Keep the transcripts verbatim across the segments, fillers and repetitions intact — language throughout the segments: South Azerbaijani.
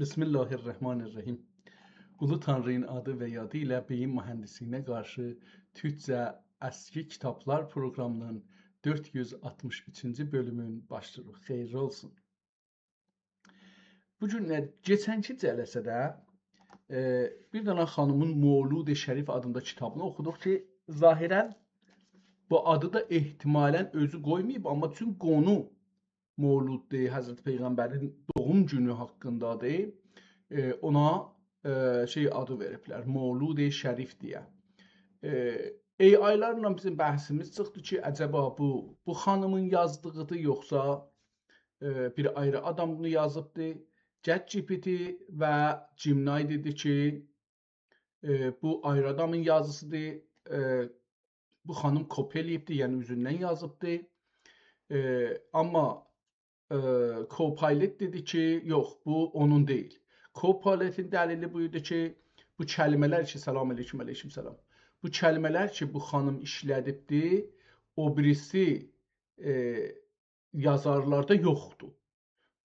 بسم الله الرحمن الرحیم. اولو تانری‌نین آدی و یادی ایله بئیین مهندسلیگینه قارشی تورکجه اسکی کیتابلار پروقرامی‌نین دؤرد یوز آلتمیش اوچونجو بؤلومون باشلاییریق. خئییرلی اولسون. بو گون، ائ، کئچنکی جلسه‌ده، ائ، بیر دنه خانیمین مولود شریف آدیندا کیتابینی اوخودوق کی، ظاهراً بو آدی دا احتمالاً اؤزو قویماییب، آمما چون قونو مولوددور، حضرت پیغمبرین دوغوم گونو حاقیندادیر، ائ، اونا، ائ، شئی آدی وئریبلر، مولود شریف دئیه. ائ، AI-لارلا بیزیم بحثیمیز چیخدی کی، عجبا بو، بو خانیمین یازدیغیدیر، یوخسا، ائ، بیر آیری آدام بونو یازیبدی؟ ChatGPT و Gemini دئدی کی، ائ، بو آیری آدامین یازیسیدیر، ائ، بو خانیم کپی ائله‌ییبدی، یعنی اوزوندن یازیبدی. ائ، آمما، ائ، Copilot دئدی کی، یوخ، بو اونون دئییل. Copilot-ین دلیلی بو ایدی کی، بو کلمه‌لر کی، سلام علیکم، علیکم سلام. بو کلمه‌لر کی، بو خانیم ایشله‌دیبدی، او بیریسی، ائ، یازارلاردا یوخدور.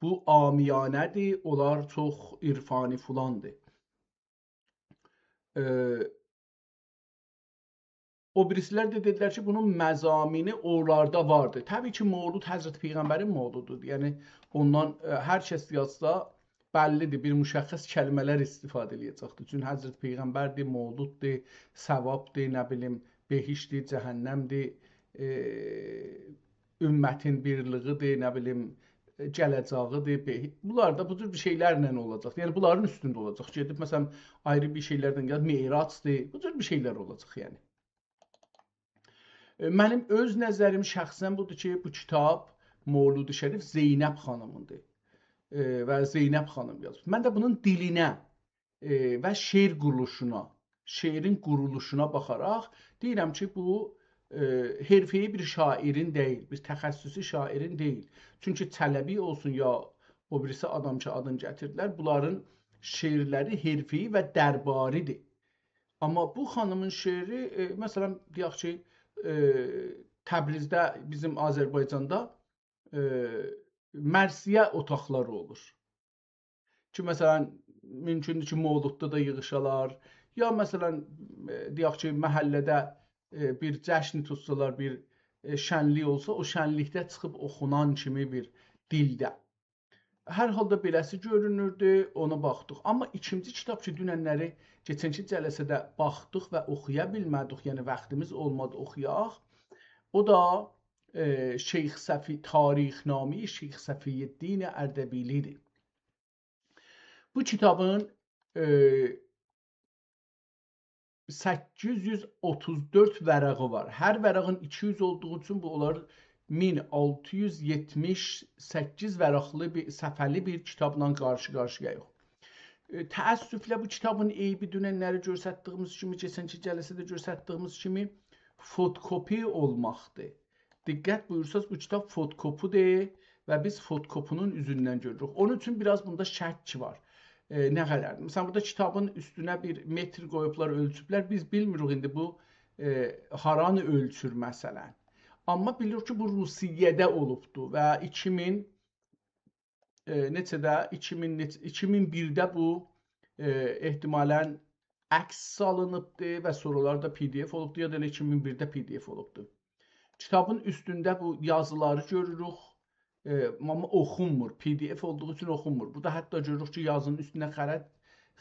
بو عامیانه‌دیر، اونلار چوخ عرفانی فلاندیر. ائ، او بیریسی‌لر ده دئدیلر کی، بونون مضامینی اونلاردا واردیر. طبیعی کی، مولود حضرت پیغمبرین مولودودور. یعنی، اوندان، ائ، هر کس یازسا، بللی‌دیر، بیر مشخص کلمه‌لر استفاده ائله‌یه‌جکدیر. چون حضرت پیغمبردیر، مولوددور، ثوابدیر، نه بیلیم، بهشتدیر، جهنمدیر، ائ، امتین بیرلیگیدیر، نه بیلیم، ائ، گله‌جاغیدیر، بهی-، بونلار دا بو جور بیر شئیلرله اولاجاق. یعنی، بونلارین اوستونده اولاجاق. گئدیب، مثلا، آیری بیر شئیلردن گلیب، معراجدیر، بو جور بیر شئیلر اولاجاق، یعنی. ائ، منیم اؤز نظریم شخصاً بودور کی، بو کیتاب مولود شریف زینب خانیمیندیر. ائ، و زینب خانیم یازیب. من ده بونون دیلینه، ائ، و شعر قورولوشونا، شعرین قورولوشونا باخاراق دئییرم کی، بو، ائ، حرفه‌ای بیر شاعرین دئییل، بیر تخصصی شاعرین دئییل. چونکی چلبی اولسون یا او بیریسی آدام کی، آدینی گتیردیلر، بونلارین شعرلری حرفه‌ای و درباری‌دیر. آمما بو خانیمین شعری، ائ، مثلا، دئیک کی، ائ، تبریزده، بیزیم آذربایجاندا، ائ، مرثیه اوتاقلاری اولور. کی، مثلا، مومکوندور کی، مولوددا دا ییغیشالار. یا، مثلا، ائ، دئیک کی، محله‌ده، ائ، بیر جشن توتسالار، بیر، ائ، شنلیک اولسا، او شنلیکده چیخیب اوخونان کیمی بیر دیلده. هر حالدا بئله‌سی گؤرونوردو، اونا باخدیق. آمما ایکینجی کیتاب کی، دوننلری، کئچنکی جلسه‌ده باخدیق و اوخویا بیلمه‌دیک، یعنی واختیمیز اولمادی اوخویاق. او دا، ائ، شیخ صفی، تاریخ‌نامه‌ی شیخ صفی‌الدین اردبیلی‌دیر. بو کیتابین، ائ، سککیز یوز اوتوز دؤرد ورقی وار. هر ورقین ایکی یوز اولدوغو اوچون بو اولار مین آلتی یوز یئتمیش سککیز ورقلی بیر، صفحه‌لی بیر کیتابلا قارشی-قارشی‌یاییق. ائ، تأسفله بو کیتابین عیبی دوننلری گؤستردیگیمیز کیمی، کئچنکی جلسه‌ده گؤستردیگیمیز کیمی، فتوکپی اولماقدیر. دقت بویورساز، بو کیتاب فتوکپی‌دیر و بیز فتوکپی‌نین اوزوندن گؤروروک. اونون اوچون بیر آز بوندا شک وار. ائ، نه قدر؟ مثلا، بورادا کیتابین اوستونه بیر متر قویوبلار، اؤلچوبلر. بیز بیلمیریک ایندی بو، ائ، هارانی اؤلچور، مثلا. آمما بیلیریک کی، بو روسیه‌ده اولوبدو و ایکی مین، ائ، نئچه‌ده؟ ایکی مین، نئچ-، ایکی مین بیرده بو، ائ، احتمالا عکس سالینیبدی و سونرالار دا PDF اولوبدو، یا دا ائله ایکی مین بیرده PDF اولوبدو. کیتابین اوستونده بو یازیلاری گؤروروک، ائ، آمما اوخونمور، PDF اولدوغو اوچون اوخونمور. بورادا حتی گؤروروک کی، یازینین اوستونه خرد-،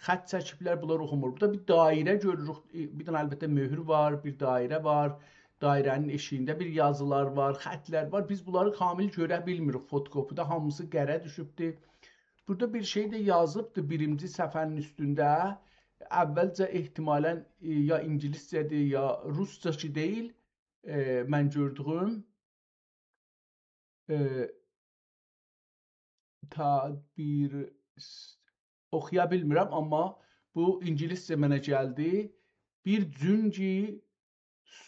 خط چکیبلر، بونلار اوخونمور. بورادا بیر دایره گؤروروک، ائ، بیر دنه البته مؤهور وار، بیر دایره وار، دایره‌نین ائشیگینده بیر یازیلار وار، خطلر وار. بیز بونلاری کامل گؤره بیلمیریک فتوکپی‌ده، هامیسی قره دوشوبدور. بورادا بیر شئی ده یازیبدی بیرینجی صفحه‌نین اوستونده. اولجه احتمالا، ائ، یا اینگیلیسجه‌دیر، یا روسجا کی دئییل، ائ، من گؤردویوم، ائ، تا بیر س-، اوخویا بیلمیرم، آمما بو اینگیلیسجه منه گلدی. بیر جونگی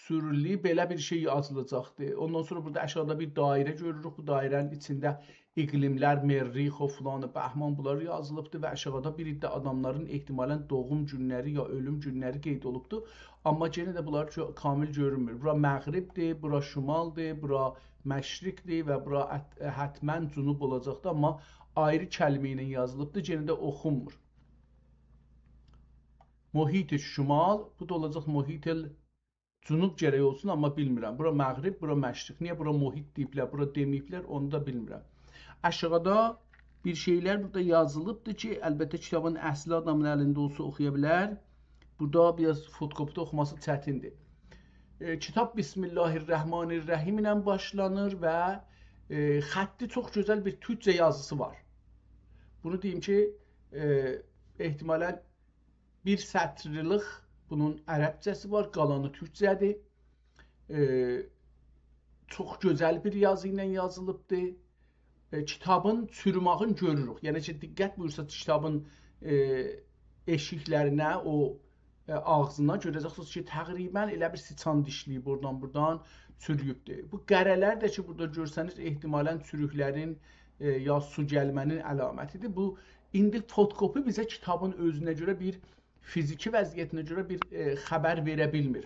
سورلی بئله بیر شئی یازیلاجاقدی. اوندان سونرا بورادا آشاغیدا بیر دایره گؤروروک. بو دایره‌نین ایچینده اقلیملر، مریخ، او فلان، بهمان، بونلار یازیلیبدی و آشاغیدا بیر عده آداملارین احتمالا دوغوم گونلری یا اؤلوم گونلری قید اولوبدو. آمما یئنه ده بونلار چو-، کامل گؤرونمور. بورا مغربدیر، بورا شمالدیر، بورا مشرقدیر و بورا ات-، حتما جنوب اولاجاقدیر. آمما آیری کلمه ایله یازیلیبدیر، یئنه ده اوخونمور. محیط شمال، بو دا اولاجاق محیط جنوب گرک اولسون، آمما بیلمیرم. بورا مغرب، بورا مشرق. نییه بورا محیط دئییبلر، بورا دئمه‌ییبلر، اونو دا بیلمیرم. آشاغیدا بیر شئیلر بورادا یازیلیبدیر کی، البته کیتابین اصلی آدامین الینده اولسا اوخویا بیلر. بورادا بیر آز فتوکوپیده اوخوماسی چتیندیر. ائ، کیتاب بسم الله الرحمن الرحیم ایله باشلانیر و، ائ، خطی چوخ گؤزل بیر تورکجه یازیسی وار. بونو دئییم کی، ائ، احتمالاً بیر سطرلیک بونون عربجه‌سی وار، قالانی تورکجه‌دیر. ائ، چوخ گؤزل بیر یازی ایله یازیلیبدیر. ائ، کیتابین چوروماغینی گؤروروک. یعنی کی، دقت بویورساز کیتابین، ائ، ائشیکلرینه، او، ائ، آغزینا گؤره‌جکسینیز کی، تقریباً ائله بیر سیچان دیشله‌ییب اورادان بورادان چورویوبدور. بو قره‌لر ده کی، بورادا گؤرسنیر، احتمالاً چوروکلرین، ائ، یا سو گلمه‌نین علامتیدیر. بو ایندی فتوکوپی بیزه کیتابین اؤزونه گؤره بیر فیزیکی وضعیتینه گؤره بیر، ائ، خبر وئره بیلمیر.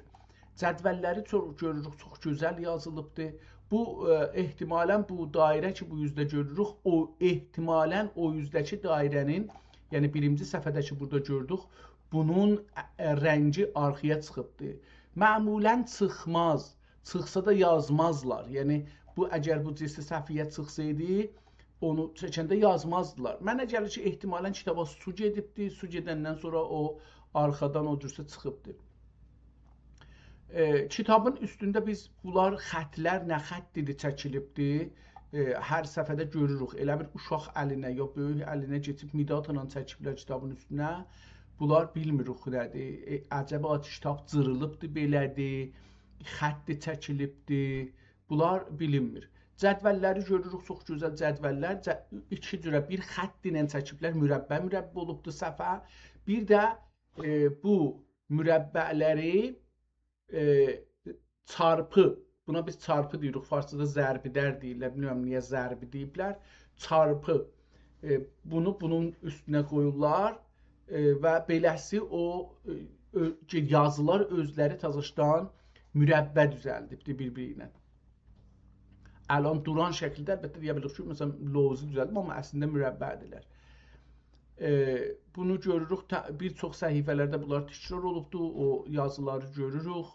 جدوللری چوخ گؤروروک، چوخ گؤزل یازیلیبدیر. بو، ائ، احتمالاً بو دایره کی، بو اوزده گؤروروک، او احتمالاً او اوزده‌کی دایره‌نین، یعنی بیرینجی صفحه‌ده کی، بورادا گؤردوک، بونون، ائ، رنگی آرخایا چیخیبدیر. معمولاً چیخماز، چیخسا دا یازمازلار. یعنی بو، اگر بو جنس صفحه‌یه چیخسایدی، اونو چکنده یازمازدیلار. منه گلیر کی، احتمالاً کیتابا سو گئدیبدی، سو گئدندن سونرا او آرخادان او جورسه چیخیبدی. ائ، کیتابین اوستونده بیز بونلار خطلر، نه خطیدیر چکیلیبدی، ائ، هر صفحه‌ده گؤروروک. ائله بیر اوشاق الینه، یا بؤیوک الینه کئچیب مدادلا چکیبلر کیتابین اوستونه. بونلار بیلمیریک نه‌دیر. ائ، عجبا کیتاب جیریلیبدی، بئله‌دیر، خطی چکیلیبدی. بونلار بیلینمیر. جدوللری گؤروروک، چوخ گؤزل جدوللر. جه-، ایکی جوره بیر خط ایله چکیبلر، مربع، مربع اولوبدو صفحه. بیر ده، ائ، بو مربعلری، ائ، چارپی، بونا بیز چارپی دئییریک، فارسجادا ضرب‌در دئییرلر، بیلمیرم نییه ضربی دئییبلر. چارپی، ائ، بونو بونون اوستونه قویورلار، ائ، و بئله‌سی او، ائ، اؤ-، کی، یازیلار اؤزلری تازاشدان مربع دوزلدیبدیر بیر-بیری ایله. الان دوران شکیلده، البته، دئیه بیلیریک کی، مثلاً، لوزی دوزلدیب، آمما اصلینده مربع‌دیرلر. ائ، بونو گؤروروک، تا-، بیر چوخ صفحه‌لرده بونلار تکرار اولوبدو، او یازیلاری گؤروروک.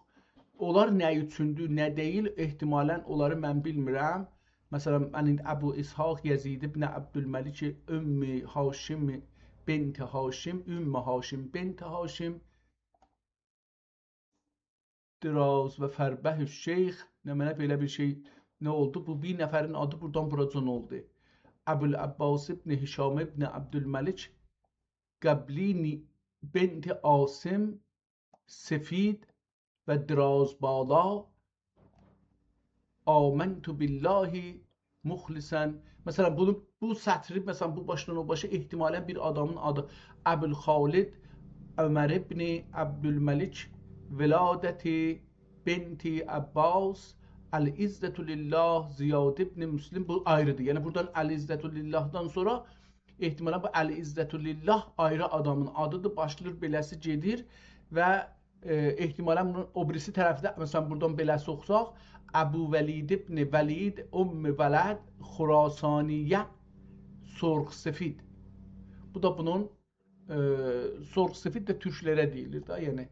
اونلار نه اوچوندور، نه دئییل، احتمالاً اونلاری من بیلمیرم. مثلاً، من ایندی ابو اسحاق یزید ابن عبدالملک ام هاشم بنت هاشم، ام هاشم بنت هاشم، دراز و فربه الشیخ، نمنه بئله بیر شئی، نه اولدو؟ بو بیر نفرین آدی بورادان بوراجان اولدو. ابوالعباس ابن هشام ابن عبدالملک قبلی بنت عاصم سفید و دراز بالا، آمنت بالله مخلصاً. مثلاً، بونو، بو سطری، مثلاً، بو باشدان او باشا احتمالاً بیر آدامین آدی ابوالخالد عمر ابن عبدالملک، ولادت بنت عباس، العزة لله، زیاد ابن مسلم، بو آیریدیر. یعنی، بورادان العزة لله‌دان سونرا احتمالاً بو العزة لله آیری آدامین آدیدیر، باشلاییر بئله‌سی گئدیر و، ائ، احتمالاً بونون او بیریسی طرفده، مثلاً، بورادان بئله‌سی اوخوساق، ابو ولید ابن ولید ام ولد خراسانیه سرخ سفید. بو دا بونون، ائ، سرخ سفید ده تورکلره دئییلیر ده، یعنی.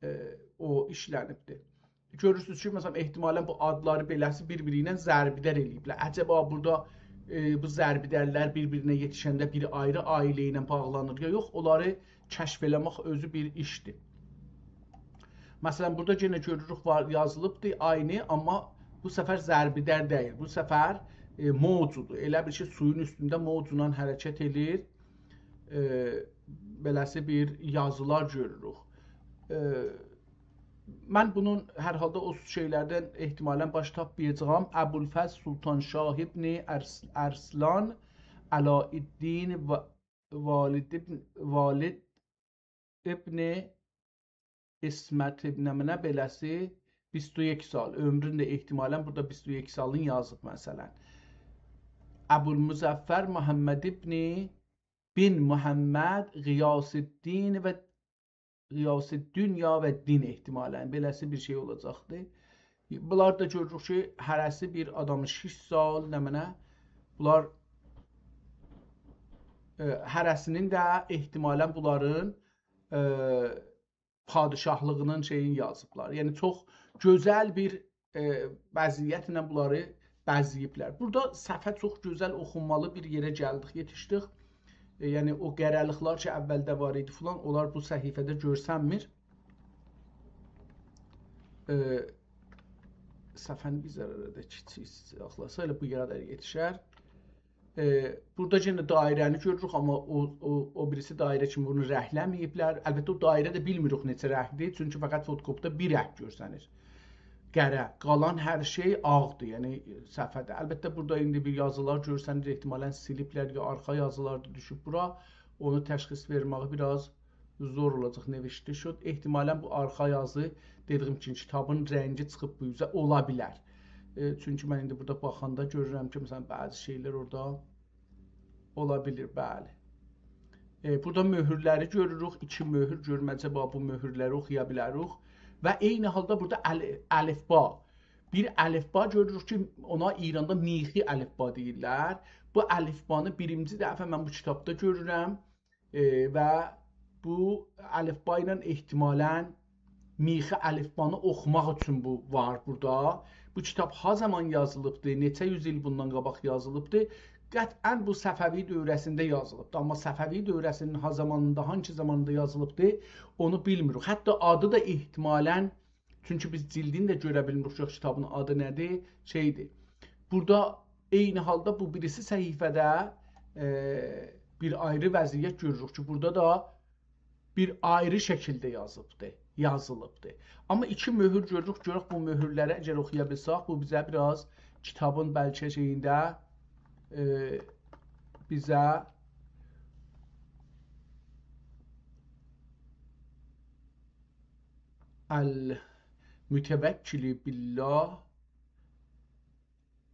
ائ، او ایشلنیبدیر. گؤرورسونوز کی، مثلاً، احتمالاً بو آدلاری بئله‌سی بیر-بیری ایله ضرب‌در ائله‌ییبلر. عجبا بورادا، ائ، بو ضرب‌درلر بیر-بیرینه یئتیشنده بیری آیری عائله ایله باغلانیر یا یوخ، اونلاری کشف ائله‌مک اؤزو بیر ایشدیر. مثلاً، بورادا یئنه گؤروروک، وار، یازیلیبدیر عینی، آمما بو سفر ضرب‌در دئییل. بو سفر، ائ، موجودور. ائله بیل کی، سویون اوستونده موجلا حرکت ائله‌ییر. ائ، بئله‌سی بیر یازیلار گؤروروک. ائ، من بونون هر حالدا او شئیلردن احتمالاً باش تاپمایاجاغام. ابوالفضل سلطان شاه ابن ارس-، ارسلان، علاءالدین و-، والد ابن، والد ابن عصمت ابن نمنه بئله‌سی بیست و یک سال. عؤمرون ده احتمالاً بورادا بیست و یک سالین یازیب، مثلاً. ابوالمظفر محمد ابن بن محمد غیاث‌الدین و غیاث‌الدنیا و دین احتمالاً بئله‌سی بیر شئی اولاجاقدی. بونلار دا گؤروروک کی، هره‌سی بیر آدامین شیش سال، نمنه، بونلار ائ، هره‌سینین ده احتمالاً بونلارین، ائ، پادشاهلیغینین شئیینی یازیبلار. یعنی چوخ گؤزل بیر، ائ، وضعیتله بونلاری بزه‌ییبلر. بورادا صفحه چوخ گؤزل اوخونمالی بیر یئره گلدیک، یئتیشدیک. ائ، یعنی او قره‌لیقلار کی، اولده وار ایدی فلان، اونلار بو صفحه‌ده گؤرسنمیر. ائ، صفحه‌نی بیر ذره ده کیچیک ساخلاسا، ائله بو یئره ده یئتیشر. ائ، بورادا یئنه دایره‌نی گؤروروک، آمما او، او، او بیریسی دایره کیمی بونو رنگله‌مه‌ییبلر. البته، او دایره ده بیلمیریک نئچه رنگدیر، چونکی فقط فتوکوپی‌ده بیر رنگ گؤرسنیر. قره، قالان هر شئی آغدیر، یعنی صفحه‌ده. البته، بورادا ایندی بیر یازیلار گؤرسنیر، احتمالاً سیلیبلر، یا آرخا یازیلار دا دوشوب بورا. اونو تشخیص وئرمه‌یی بیر آز زور اولاجاق، نوشته شد. احتمالاً بو آرخا یازی، دئدیییم کیمی، کیتابین رنگی چیخیب بو اوزه، اولا بیلر. ائ، چونکی من ایندی بورادا باخاندا گؤرورم کی، مثلاً، بعضی شئیلر اورادا اولا بیلیر، بلی. ائ، بورادا مؤهورلری گؤروروک، ایکی مؤهور، گؤروم عجبا بو مؤهورلری اوخویا بیلریک. و عینی حالدا بورادا ال-، الفبا، بیر الفبا گؤروروک کی، اونا ایراندا میخی الفبا دئییرلر. بو الفبانی بیرینجی دفعه من بو کیتابدا گؤرورم. ائ، و بو الفبا ایله احتمالاً میخی الفبانی اوخوماق اوچون بو وار بورادا. بو کیتاب ها زامان یازیلیبدی، نئچه یوز ایل بوندان قاباق یازیلیبدی؟ قطعاً بو صفوی دوره‌سینده یازیلیبدی. آمما صفوی دوره‌سینین ها زامانیندا، هانسی زامانیندا یازیلیبدی، اونو بیلمیریک. حتی آدی دا احتمالاً، چونکی بیز جلدینی ده گؤره بیلمیریک، یوخ، کیتابین آدی نه‌دیر، شئیدیر. بورادا عینی حالدا بو بیریسی صفحه‌ده، ائ، بیر آیری وضعیت گؤروروک کی، بورادا دا بیر آیری شکیلده یازیبدی، یازیلیبدی. آمما ایکی مؤهور گؤروروک، گؤرک بو مؤهورلری اگر اوخویا بیلسک، بو بیزه بیر آز کیتابین بلکه شئیینده، ائ، بیزه المتوکل بالله،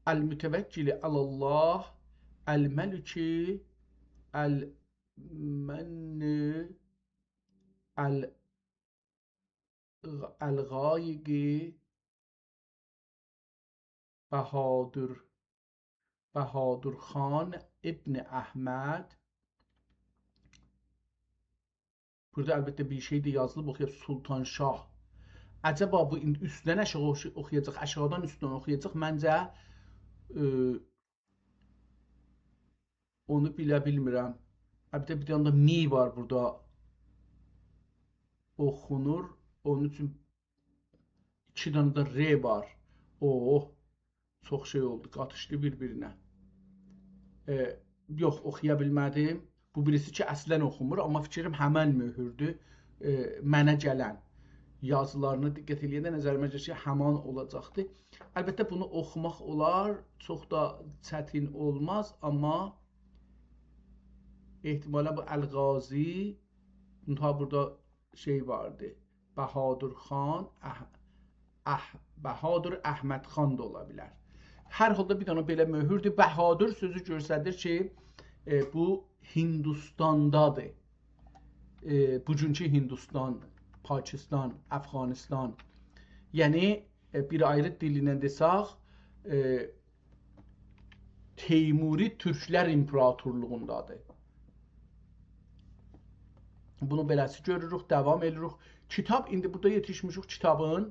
المتوکل علی الله، الملک، المن، ال-، الغایق، بهادر، بهادر خان ابن احمد. بورادا البته بیر شئی ده یازیلیب، اوخویاق، سلطان شاه. عجبا بو ایندی اوستدن آشاغی اوخو-، اوخویاجاق، آشاغیدان اوستدن اوخویاجاق؟ منجه، ائ، اونو بیله بیلمیرم. البته بیر دنه ده می وار بورادا. اوخونور. اونون اوچون ایکی دنه ده ر وار. اوه، چوخ شئی اولدو، قاتیشدی بیر-بیرینه. ائ، یوخ، اوخویا بیلمه‌دیم. بو بیریسی کی، اصلاً اوخونمور، آمما فیکریم همن مؤهوردور. ائ، منه گلن یازیلارینا دقت ائله‌ینده نظریمه گلیر کی، همان اولاجاقدی. البته، بونو اوخوماق اولار، چوخ دا چتین اولماز، آمما احتمالاً بو الغازی، منتها بورادا شئی واردی. بهادر خان، اح-، اح-، بهادر احمد خان دا اولا بیلر. هر حالدا بیر دنه بئله مؤهوردور. بهادر سؤزو گؤستریر کی، ائ، بو هیندوستاندادیر. ائ، بوگونکو هیندوستان، پاکستان، افغانستان. یعنی، ائ، بیر آیری دیل ایله دئسک، ائ، تیموری تورکلر ایمپراتورلوغوندادیر. بونو بئله‌سی گؤروروک، داوام ائدیریک. کیتاب، ایندی بورادا یئتیشمیشیک کیتابین،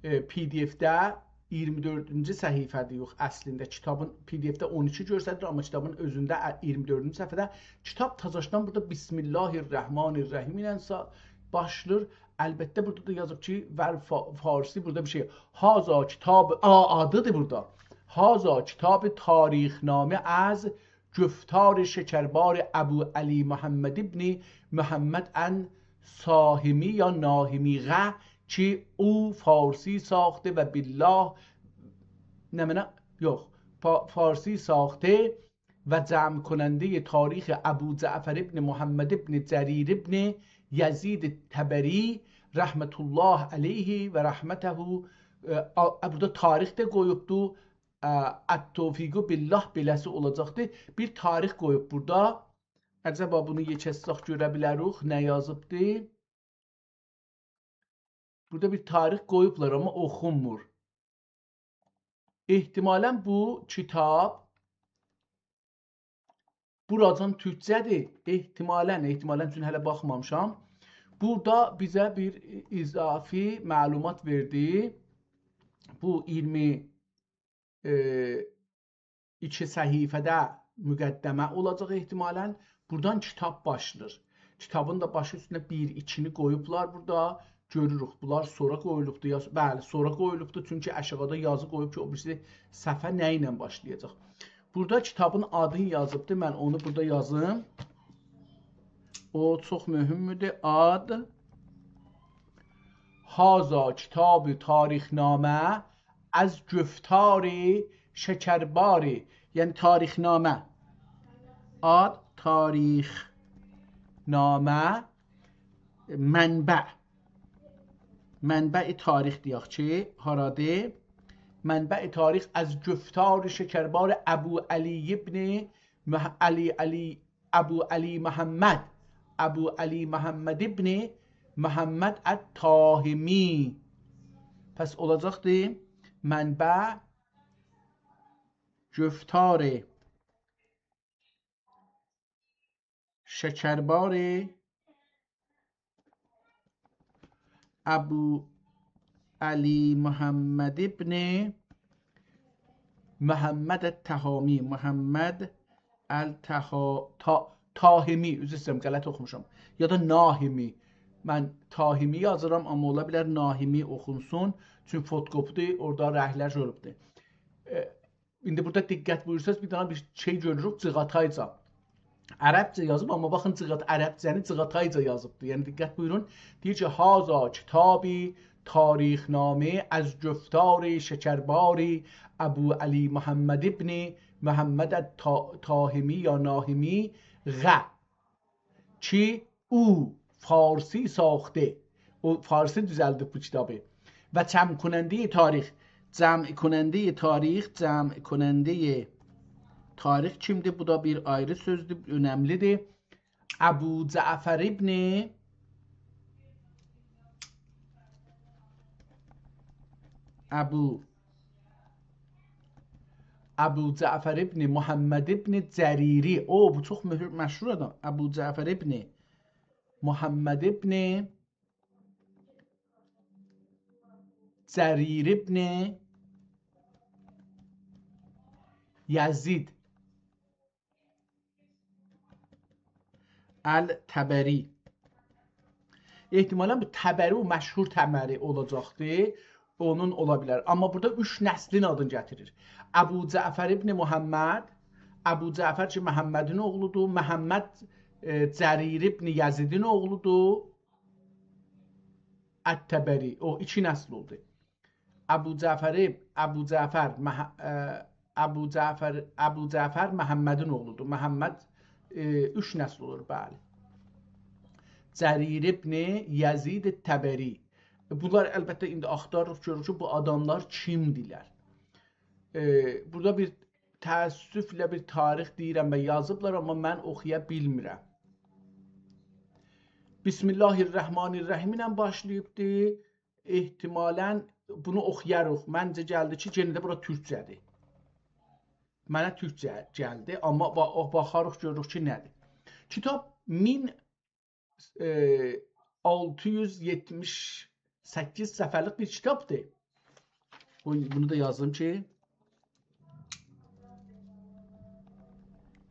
ائ، پی دی اف‌ده اییرمی دؤردونجو صفحه‌دیر، یوخ، اصلینده کیتابین پی دی اف‌ده اون ایکی گؤستریر، آمما کیتابین اؤزونده ا-، اییرمی دؤردونجو صفحه‌ده کیتاب تازاشدان بورادا بسم الله الرحمن الرحیم ایله سا-، باشلاییر. البته، بورادا دا یازیب کی، ور فا-، فارسی، بورادا بیر شئی. هذا کتاب، آ، آدیدیر بورادا. هذا کتاب تاریخ‌نامه از گفتار شکربار ابو علی محمد ابن محمد ان ساهمی یا ناهمی غ، کی او فارسی ساخته و بالله، نمنه، یوخ، فا-، فارسی ساخته و جمع کنندهٔ تاریخ ابو جعفر ابن محمد ابن جریر ابن یزید طبری رحمة الله علیه و رحمته، ائ، آ-، بورادا تاریخ ده قویوبدو، ا، التوفیق بالله بئله‌سی اولاجاقدی. بیر تاریخ قویوب بورادا. عجبا بونو یئکه‌ساق گؤره بیلریک، نه یازیبدی؟ بورادا بیر تاریخ قویوبلار، آمما اوخونمور. احتمالاً بو کیتاب بوراجان تورکجه‌دیر. احتمالاً، احتمالاً، چونکی هله باخمامیشام. بورادا بیزه بیر اضافی معلومات وئردی. بو ایگیرمی، ائ، ایکی صفحه‌ده مقدمه اولاجاق احتمالاً. بورادان کیتاب باشلاییر. کیتابین دا باشی اوستونه بیر، ایکینی قویوبلار بورادا. گؤروروک، بونلار سونرا قویولوبدور. یا، بلی، سونرا قویولوبدور، چونکی آشاغیدا یازی قویوب کی، او بیریسی صفحه نه ایله باشلایاجاق. بورادا کیتابین آدینی یازیبدی، من اونو بورادا یازیم. او چوخ مهمدور. آد، هذا کتاب تاریخ‌نامه از گفتار شکربار، یعنی تاریخ‌نامه. آد، تاریخ‌نامه، منبع. منبع تاریخ دئیک کی، هارادیر؟ منبع تاریخ از گفتار شکربار ابوعلی ابن مح-، علی، علی، ابوعلی محمد، ابوعلی محمد ابن محمد الطاهمی. پس اولاجاقدی منبع گفتار شکربار ابوعلی محمد ابن محمد الطاهمی، محمد الطها-، تا-، طاهمی، عذر ایسته‌ییرم، غلط اوخوموشام. یا دا ناهمی. من طاهمی یازیرام، آمما اولا بیلر ناهمی اوخونسون. چونکی فتوکوپی‌دیر، اورادا رنگلر گؤروبدور. ائ، ایندی بورادا دقت بویورسانیز، بیر دنه بیر شئی گؤروروک، جیغاتایجا. عربجه یازیب، آمما باخین، جیغات-، عربجه‌نی جیغاتایجا یازیبدیر. یعنی، دقت بویورون، دئییر کی، «هذا کتاب تاریخ‌نامه از گفتار شکربار ابوعلی محمد ابن محمد الطا-، طاهمی یا ناهمی غ.» کی او فارسی ساخته. او فارسی دوزلدیب بو کیتابی. و جمع‌کنندهٔ تاریخ. جمع‌کنندهٔ تاریخ، جمع‌کنندهٔ تاریخ کیمدیر؟ بو دا بیر آیری سؤزدور، اؤنملی‌دیر. ابوجعفر ابن، ابو ابوجعفر ابن محمد ابن جریری. او، بو چوخ مشهور، مشهور آدام. ابوجعفر ابن محمد ابن جریر ابن یزید الطبری. احتمالاً بو طبری، او مشهور طبری اولاجاقدی. اونون اولا بیلر. آمما بورادا اوچ نسلین آدینی گتیریر. ابوجعفر ابن محمد، ابوجعفر کی، محمدین اوغلودور، محمد، ائ، جریر ابن یزیدین اوغلودور. الطبری، او ایکی نسل اولدو. ابوجعفر، ابوجعفر، مح-، ائ، ابوجعفر، ابوجعفر محمدین اوغلودور. محمد، ائ، اوچ نسل اولور، بلی. جریر ابن یزید طبری. بونلار البته ایندی آختاریریق، گؤروروک کی، بو آداملار کیمدیلر. ائ، بورادا بیر تأسفله بیر تاریخ دئییرم و یازیبلار، آمما من اوخویا بیلمیرم. بسم الله الرحمن الرحیم ایله باشلاییبدی. احتمالاً بونو اوخویاریق. منجه گلدی کی، یئنه ده بورا تورکجه‌دیر. منه تورکجه گلدی، آمما با-، او، باخاریق، گؤروروک کی، نه‌دیر. کیتاب مین، ائ، آلتی یوز یئتمیش سککیز صفحه‌لیک بیر کیتابدیر. بو، بونو دا یازدیم کی،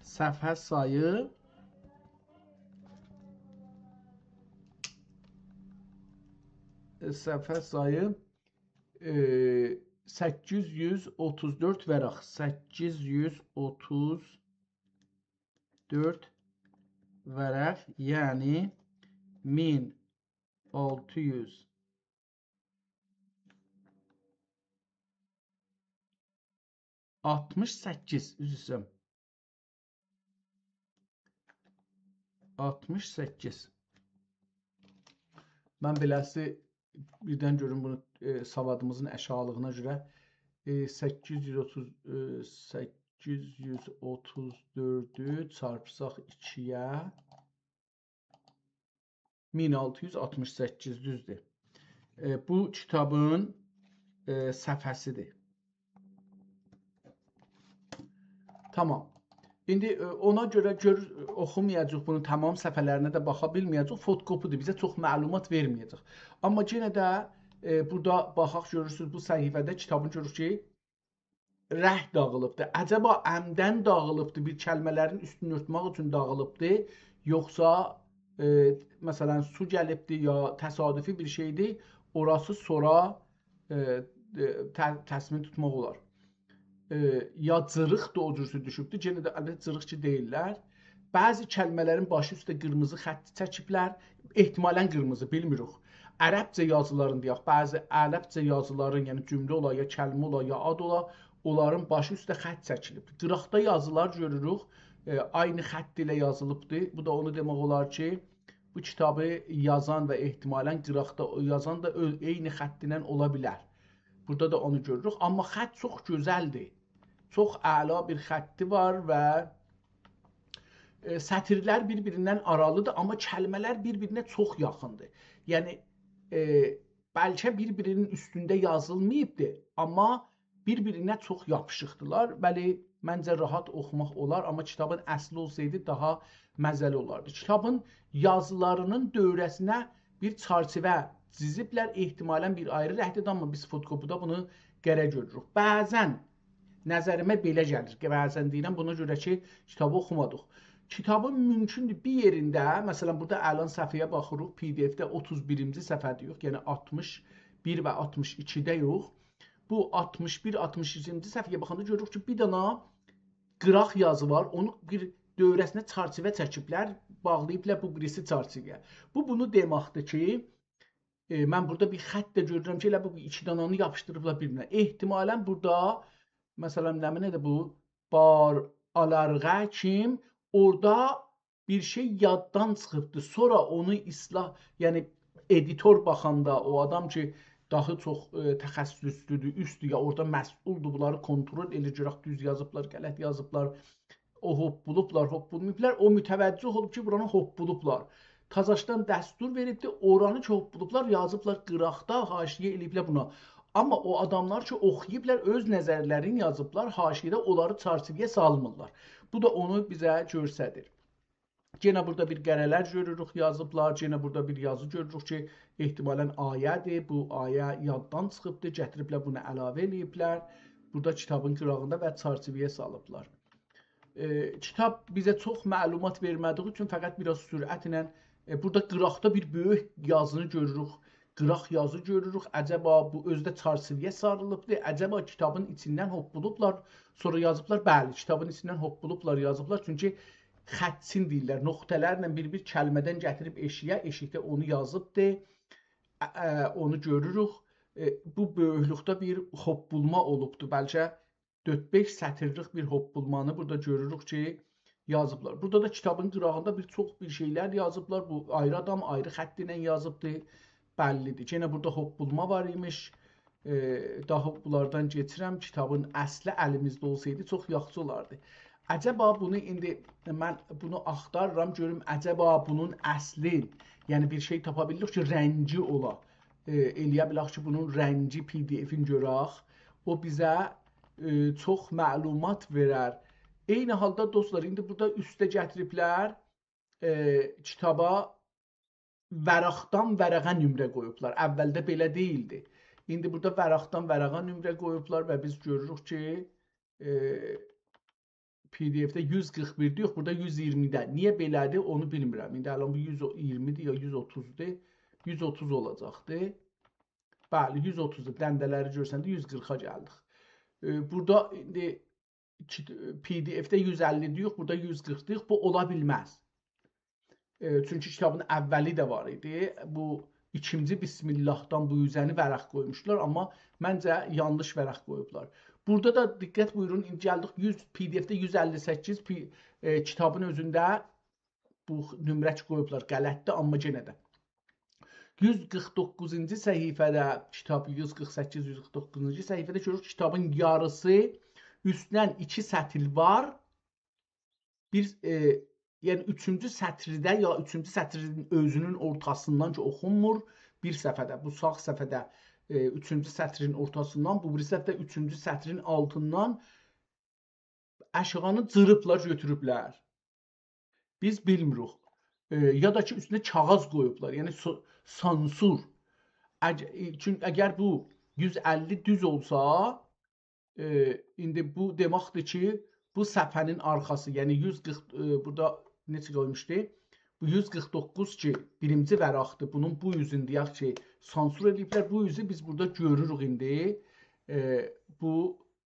صفحه سایی، صفحه سایی، ائ، سککیز یوز اوتوز دؤرد ورق. سککیز یوز اوتوز دؤرد ورق، یعنی مین آلتی یوز آلتمیش سککیز، عذر ایسته‌ییرم. آلتمیش سککیز. من بئله‌سی بیردن گؤروم بونو، ائ، سوادیمیزین آشاغیلیغینا گؤره، ائ، سککیز یوز اوتوز، ائ، سککیز یوز اوتوز دؤردو چارپساق ایکی‌یه، مین آلتی یوز آلتمیش سککیز، دوزدور. ائ، بو کیتابین، ائ، صفحه‌سیدیر. تامام. ایندی، ائ، اونا گؤره گؤر-، اوخومایاجاغیق بونو، تمام صفحه‌لرینه ده باخا بیلمه‌یه‌جه‌ییک. فوتوکوپی‌دیر، بیزه چوخ معلومات وئرمه‌یه‌جک. آمما یئنه ده، ائ، بورادا باخاق، گؤرورسونوز، بو صفحه‌ده کیتابین گؤروروک کی، رنگ داغیلیبدی. عجبا عمداً داغیلیبدی، بیر کلمه‌لرین اوستونو اؤرتمک اوچون داغیلیبدی، یوخسا، ائ، مثلاً، سو گلیبدی یا تصادفی بیر شئیدی، اوراسی سونرا، ائ، ائ، ته-، تصمیم توتماق اولار. ائ، یا جیریق دا او جورسو دوشوبدو. یئنه ده، البته، جیریق کی دئییرلر. بعضی کلمه‌لرین باشی اوسته قیرمیزی خط چکیبلر. احتمالاً قیرمیزی، بیلمیریک. عربجه یازیلارین دئیک، بعضی عربجه یازیلارین، یعنی جمله اولا، یا کلمه اولا، یا آد اولا، اونلارین باشی اوسته خط چکیلیبدیر. قیراقدا یازیلار گؤروروک، ائ، عینی خط ایله یازیلیبدیر. بو دا اونو دئمک اولار کی، بو کیتابی یازان و احتمالاً قیراقدا او یازان دا اؤ-، عینی خط ایله اولا بیلر. بورادا دا اونو گؤروروک. آمما خط چوخ گؤزلدیر. چوخ اعلا بیر خطی وار و، ائ، سطیرلر بیر-بیریندن آرالیدیر، آمما کلمه‌لر بیر-بیرینه چوخ یاخیندیر. یعنی، ائ، بلکه بیر-بیرینین اوستونده یازیلماییبدیر، آمما بیر-بیرینه چوخ یاپیشیقدیلار. بلی، منجه راحت اوخوماق اولار، آمما کیتابین اصلی اولسایدی داها مزه‌لی اولاردی. کیتابین یازیلارینین دؤوره‌سینه بیر چرچیوه جیزیبلر، احتمالاً بیر آیری رنگده‌دیر، آمما بیز فوتوکوپی‌ده بونو قره گؤروروک. بعضاً نظریمه بئله گلیر، بعضاً دئییرم، بونا گؤره کی، کیتابی اوخومادیق. کیتابین مومکوندور بیر یئرینده، مثلاً، بورادا الان صفحه‌یه باخیریق، پی‌دی‌اف‌ده اوتوز بیرینجی صفحه‌ده یوخ، یعنی آلتمیش بیر و آلتمیش ایکیده یوخ. بو آلتمیش بیر، آلتمیش ایکینجی صفحه‌یه باخاندا گؤروروک کی، بیر دانا قیراق یازی وار، اونو بیر دؤوره‌سینه چرچیوه چکیبلر، باغلاییبلار بو بیریسی چرچیوه‌یه. بو بونو دئمکدیر کی، ائ، من بورادا بیر خط ده گؤرورم کی، ائله بو ایکی دانانی یاپیشدیریبلار بیر-بیرینه. احتمالاً بورادا، مثلاً، نمنه‌دیر بو؟ بار آلارغا کیم اورادا بیر شئی یاددان چیخیبدی. سونرا اونو اصلاح، یعنی ادیتور باخاندا، او آدام کی، داها چوخ، ائ، تخصصلودور، اوستدور، یا اورادا مسئولدور، بونلاری کنترل ائله‌ییر، گؤرک دوز یازیبلار، غلط یازیبلار، او هوپپولوبلار، هوپپولماییبلار، او متوجه اولوب کی، بورانی هوپپولوبلار. تازاشدان دستور وئریبدی، اورانی کی هوپپولوبلار، یازیبلار قیراقدا، حاشیه ائله‌ییبلر بونا. آمما او آداملار کی اوخویوبلار، اؤز نظرلرینی یازیبلار، حاشیه‌ده اونلاری چرچیوه‌یه سالمیرلار. بو دا اونو بیزه گؤستریر. یئنه بورادا بیر قره‌لر گؤروروک، یازیبلار. یئنه بورادا بیر یازی گؤروروک کی، احتمالاً آیه‌دیر. بو آیه یاددان چیخیبدیر، گتیریبلر بونو علاوه ائله‌ییبلر. بورادا کیتابین قیراغیندا و چرچیوه‌یه سالیبلار. ائ، کیتاب بیزه چوخ معلومات وئرمه‌دیگی اوچون فقط بیر آز سرعتله، ائ، بورادا قیراقدا بیر بؤیوک یازینی گؤروروک. قیراق یازی گؤروروک. عجبا بو اؤزو ده چرچیوه‌یه ساریلیبدیر. عجبا کیتابین ایچیندن هوپپولوبلار، سونرا یازیبلار؟ بلی، کیتابین ایچیندن هوپپولوبلار، یازیبلار. چونکی خطچین دئییرلر. نقطه‌لرله بیر-بیر کلمه‌دن گتیریب ائشییه، ائشیکده اونو یازیبدی. ا، ا، اونو گؤروروک. ائ، بو بؤیوکلوکده بیر هوپپولما اولوبدو. بلکه دؤرد-بئش سطیرلیک بیر هوپپولمانی بورادا گؤروروک کی، یازیبلار. بورادا دا کیتابین قیراغیندا بیر چوخ بیر شئیلر یازیبلار. بو آیری آدام آیری خط ایله یازیبدی. بللی‌دیر. یئنه بورادا هوپپولما وار ایمیش. ائ، داها بونلاردان کئچیرم. کیتابین اصلی الیمیزده اولسایدی چوخ یاخشی اولاردی. عجبا بونو ایندی من بونو آختاریرام، گؤروم عجبا بونون اصلی، یعنی بیر شئی تاپا بیلیریک کی، رنگی اولا. ائ، ائلیه بیلک کی، بونون رنگی پی‌دی‌افین گؤرک. او بیزه، ائ، چوخ معلومات وئرر. عینی حالدا دوستلار، ایندی بورادا اوسته گتیریبلر، ائ، کیتابا ورقدن ورقه نمره قویوبلار. اولده بئله دئییلدی. ایندی بورادا ورقدن ورقه نمره قویوبلار و بیز گؤروروک کی، ائ، پی‌دی‌اف‌ده یوز قیرخ بیردی، یوخ، بورادا یوز اییرمی‌ده. نییه بئله‌دیر، اونو بیلمیرم. ایندی الان بو یوز اییرمی‌دیر یا یوز اوتوزدور؟ یوز اوتوز اولاجاقدی. بلی، یوز اوتوزدور. دنده‌لری گؤرسنده یوز قیرخا گلدیک. ائ، بورادا ایندی کی-، پی‌دی‌اف‌ده یوز اللی‌دیر، یوخ، بورادا یوز قیرخدیر، یوخ، بو اولا بیلمز. ائ، چونکی کیتابین اولی ده وار ایدی. بو ایکینجی بسم‌الله‌دان بو اوزه‌نی ورق قویموشلار، آمما منجه یانلیش ورق قویوبلار. بورادا دا دقت بویورون، ایندی گلدیک یوز، پی‌دی‌اف‌ده یوز اللی سککیز پی-، ائ، کیتابین اؤزونده بو نمره کی قویوبلار، غلطدیر، آمما یئنه ده. یوز قیرخ دوققوزونجو صفحه‌ده، کیتاب یوز قیرخ سککیز، یوز قیرخ دوققوزونجو صفحه‌ده گؤروروک، کیتابین یاریسی، اوستدن ایکی سطر وار. بیر، ائ، یعنی اوچونجو سطرده یا اوچونجو سطرین اؤزونون اورتاسیندان کی اوخونمور، بیر صفحه‌ده، بو ساغ صفحه‌ده، ائ، اوچونجو سطرین اورتاسیندان، بو بیری صفحه‌ده اوچونجو سطرین آلتیندان اشاغینی جیریبلار، گؤتوروبلر. بیز بیلمیریک. ائ، یا دا کی، اوستونه کاغیذ قویوبلار، یعنی سو-، سانسور. اگ-، ائ، چون-، اگر بو یوز اللی دوز اولسا، ائ، ایندی بو دئمکدیر کی، بو صفحه‌نین آرخاسی، یعنی یوز قیرخ، ائ، بورادا نئچه قویموشدو؟ بو یوز قیرخ دوققوز کی، بیرینجی ورقدیر. بونون بو یوزون دئیک کی، سانسور ائله‌ییبلر. بو یوزو بیز بورادا گؤروروک ایندی. ائ، بو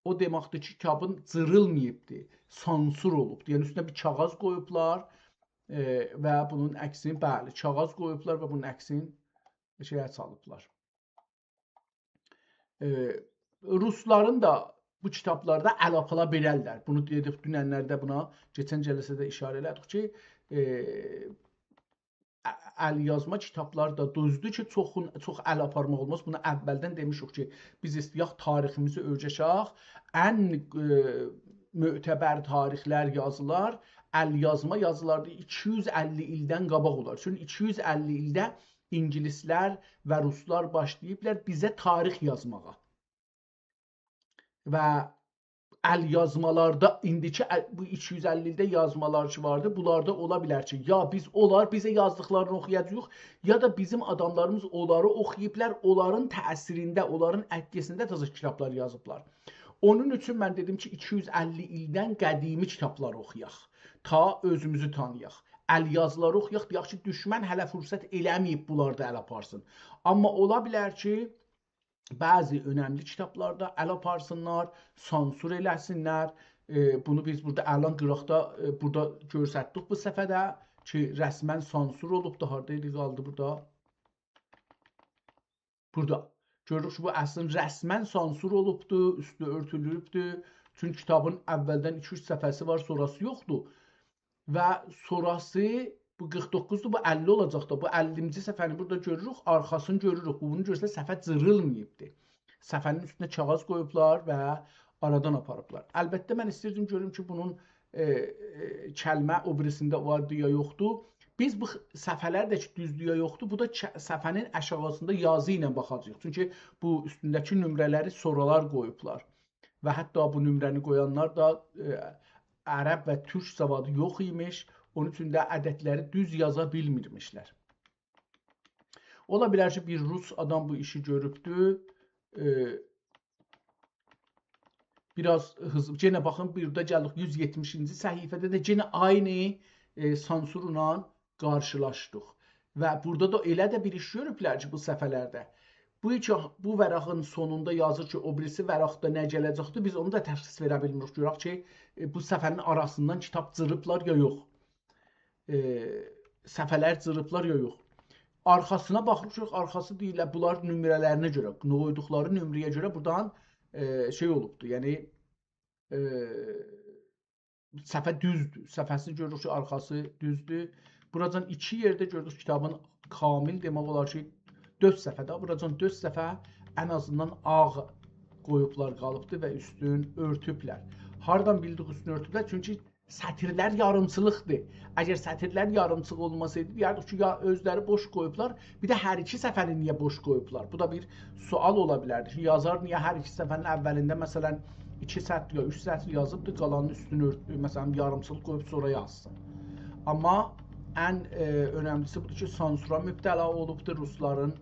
او دئمکدیر کی، کیتابین جیریلماییبدی، سانسور اولوبدو. یعنی اوستونه بیر کاغیذ قویوبلار، ائ، و بونون عکسینی، بلی، کاغیذ قویوبلار و بونون عکسینی شئیه سالیبلار. ائ، روسلارین دا بو کیتابلاردا ال آپارا بیلرلر. بونو دئدیک دوننلرده، بونا کئچن جلسه‌ده اشاره ائله‌دیک کی، ائ، ا-، ال یازما کیتابلار دا، دوزدور کی، چوخون، چوخ ال آپارماق اولماز. بونو اولدن دئمیشیک کی، بیز ایسته‌یک تاریخیمیزی اؤیره‌شک. ان، ائ، معتبر تاریخلر، یازیلار، ال یازما یازیلاردی ایکی یوز اللی ایلدن قاباق اولار. چونکی ایکی یوز اللی ایلده اینگیلیسلر و روسلار باشلاییبلار بیزه تاریخ یازماغا. و ال یازمالاردا، ایندیکی ال، بو ایکی یوز اللی ایلده یازمالار کی واردی، بونلاردا اولا بیلر کی، یا بیز، اونلار بیزه یازدیقلارینی اوخویاجاغیق، یا دا بیزیم آداملاریمیز اونلاری اوخویوبلار، اونلارین تأثیرینده، اونلارین اتکی‌سینده تازا کیتابلار یازیبلار. اونون اوچون من دئدیم کی، ایکی یوز اللی ایلدن قدیمی کیتابلاری اوخویاق، تا اؤزوموزو تانییاق. ال یازیلاری اوخویاق، دئیک کی، دوشمن هله فرصت ائله‌مه‌ییب بونلاردا ال آپارسین. آمما اولا بیلر کی، بعضی اؤنملی کیتابلاردا ال آپارسینلار، سانسور ائله‌سینلر. ائ، بونو بیز بورادا الان قیراقدا، ائ، بورادا گؤرستدیک بو صفحه‌ده کی، رسما سانسور اولوبدو. هاردا ایدی، قالدی بورادا؟ بورادا. گؤروروک کی، بو اصلینده رسما سانسور اولوبدو، اوستو اؤرتولوبدو. چونکی کیتابین اولدن ایکی-اوچ صفحه‌سی وار، سونراسی یوخدور. و سونراسی بو قیرخ دوققوزدور، بو اللی اولاجاق دا. بو اللینجی صفحه‌نی بورادا گؤروروک، آرخاسینی گؤروروک. بو، بونو گؤرسه صفحه جیریلماییبدی. صفحه‌نین اوستونه کاغیذ قویوبلار و آرادان آپاریبلار. البته، من ایستیردیم گؤروم کی، بونون، ائ، ائ، کلمه او بیریسینده واردی یا یوخدور. بیز بو خ-، صفحه‌لر ده کی، دوزدور یا یوخدور، بو دا ک-، صفحه‌نین آشاغیسیندا یازی ایله باخاجاغیق. چونکی بو اوستونده‌کی نمره‌لری سورالار قویوبلار. و حتی بو نمره‌نی قویانلار دا، ائ، عرب و تورک سوادی یوخ ایمیش، اونون اوچون ده عددلری دوز یازا بیلمیرمیشلر. اولا بیلر کی، بیر روس آدام بو ایشی گؤروبدو، ائ، بیر آز هیزلی، یئنه باخین، بورادا گلدیک یوز یئتمیشینجی صفحه‌ده ده یئنه عینی، ائ، سانسورلا قارشیلاشدیق. و بورادا دا ائله ده بیر ایش گؤروبلر کی، بو صفحه‌لرده. بو کی، بو ورقین سونوندا یازیر کی، او بیریسی ورقده نه گله‌جکدیر، بیز اونو دا تشخیص وئره بیلمیریک. گؤرک کی، ائ، بو صفحه‌نین آراسیندان کیتاب جیریبلار یا یوخ. ائ، صفحه‌لر جیریبلار یا یوخ. آرخاسینا باخیریق، آرخاسی دئییرلر، بونلار نمره‌لرینه گؤره، قویدوقلاری نمره‌یه گؤره بورادان، ائ، شئی اولوبدور. یعنی، ائ، صفحه دوزدور. صفحه‌سینی گؤروروک کی، آرخاسی دوزدور. بوراجان ایکی یئرده گؤردوک کیتابین کامل، دئمک اولار کی، دؤرد صفحه‌ده. بوراجان دؤرد صفحه ان آزیندان آغ قویوبلار، قالیبدی و اوستون اؤرتوبلر. هاردان بیلدیک اوستون اؤرتوبلر؟ چونکی سطیرلر یاریمچیلیقدیر. اگر سطیرلر یاریمچیلیق اولماسایدی، دئیردیک کی، یا اؤزلری بوش قویوبلار، بیر ده هر ایکی صفحه‌نی نییه بوش قویوبلار؟ بو دا بیر سؤال اولا بیلردی کی، یازار نییه هر ایکی صفحه‌نین اولینده، مثلا، ایکی سطر یا اوچ سطر یازیبدی، قالانین اوستونو اؤرت-، مثلا، یاریمچیلیق قویوب سونرا یازسین. آمما ان، ائ، اؤنملیسی بودور کی، سانسورا مبتلا اولوبدور، روسلارین،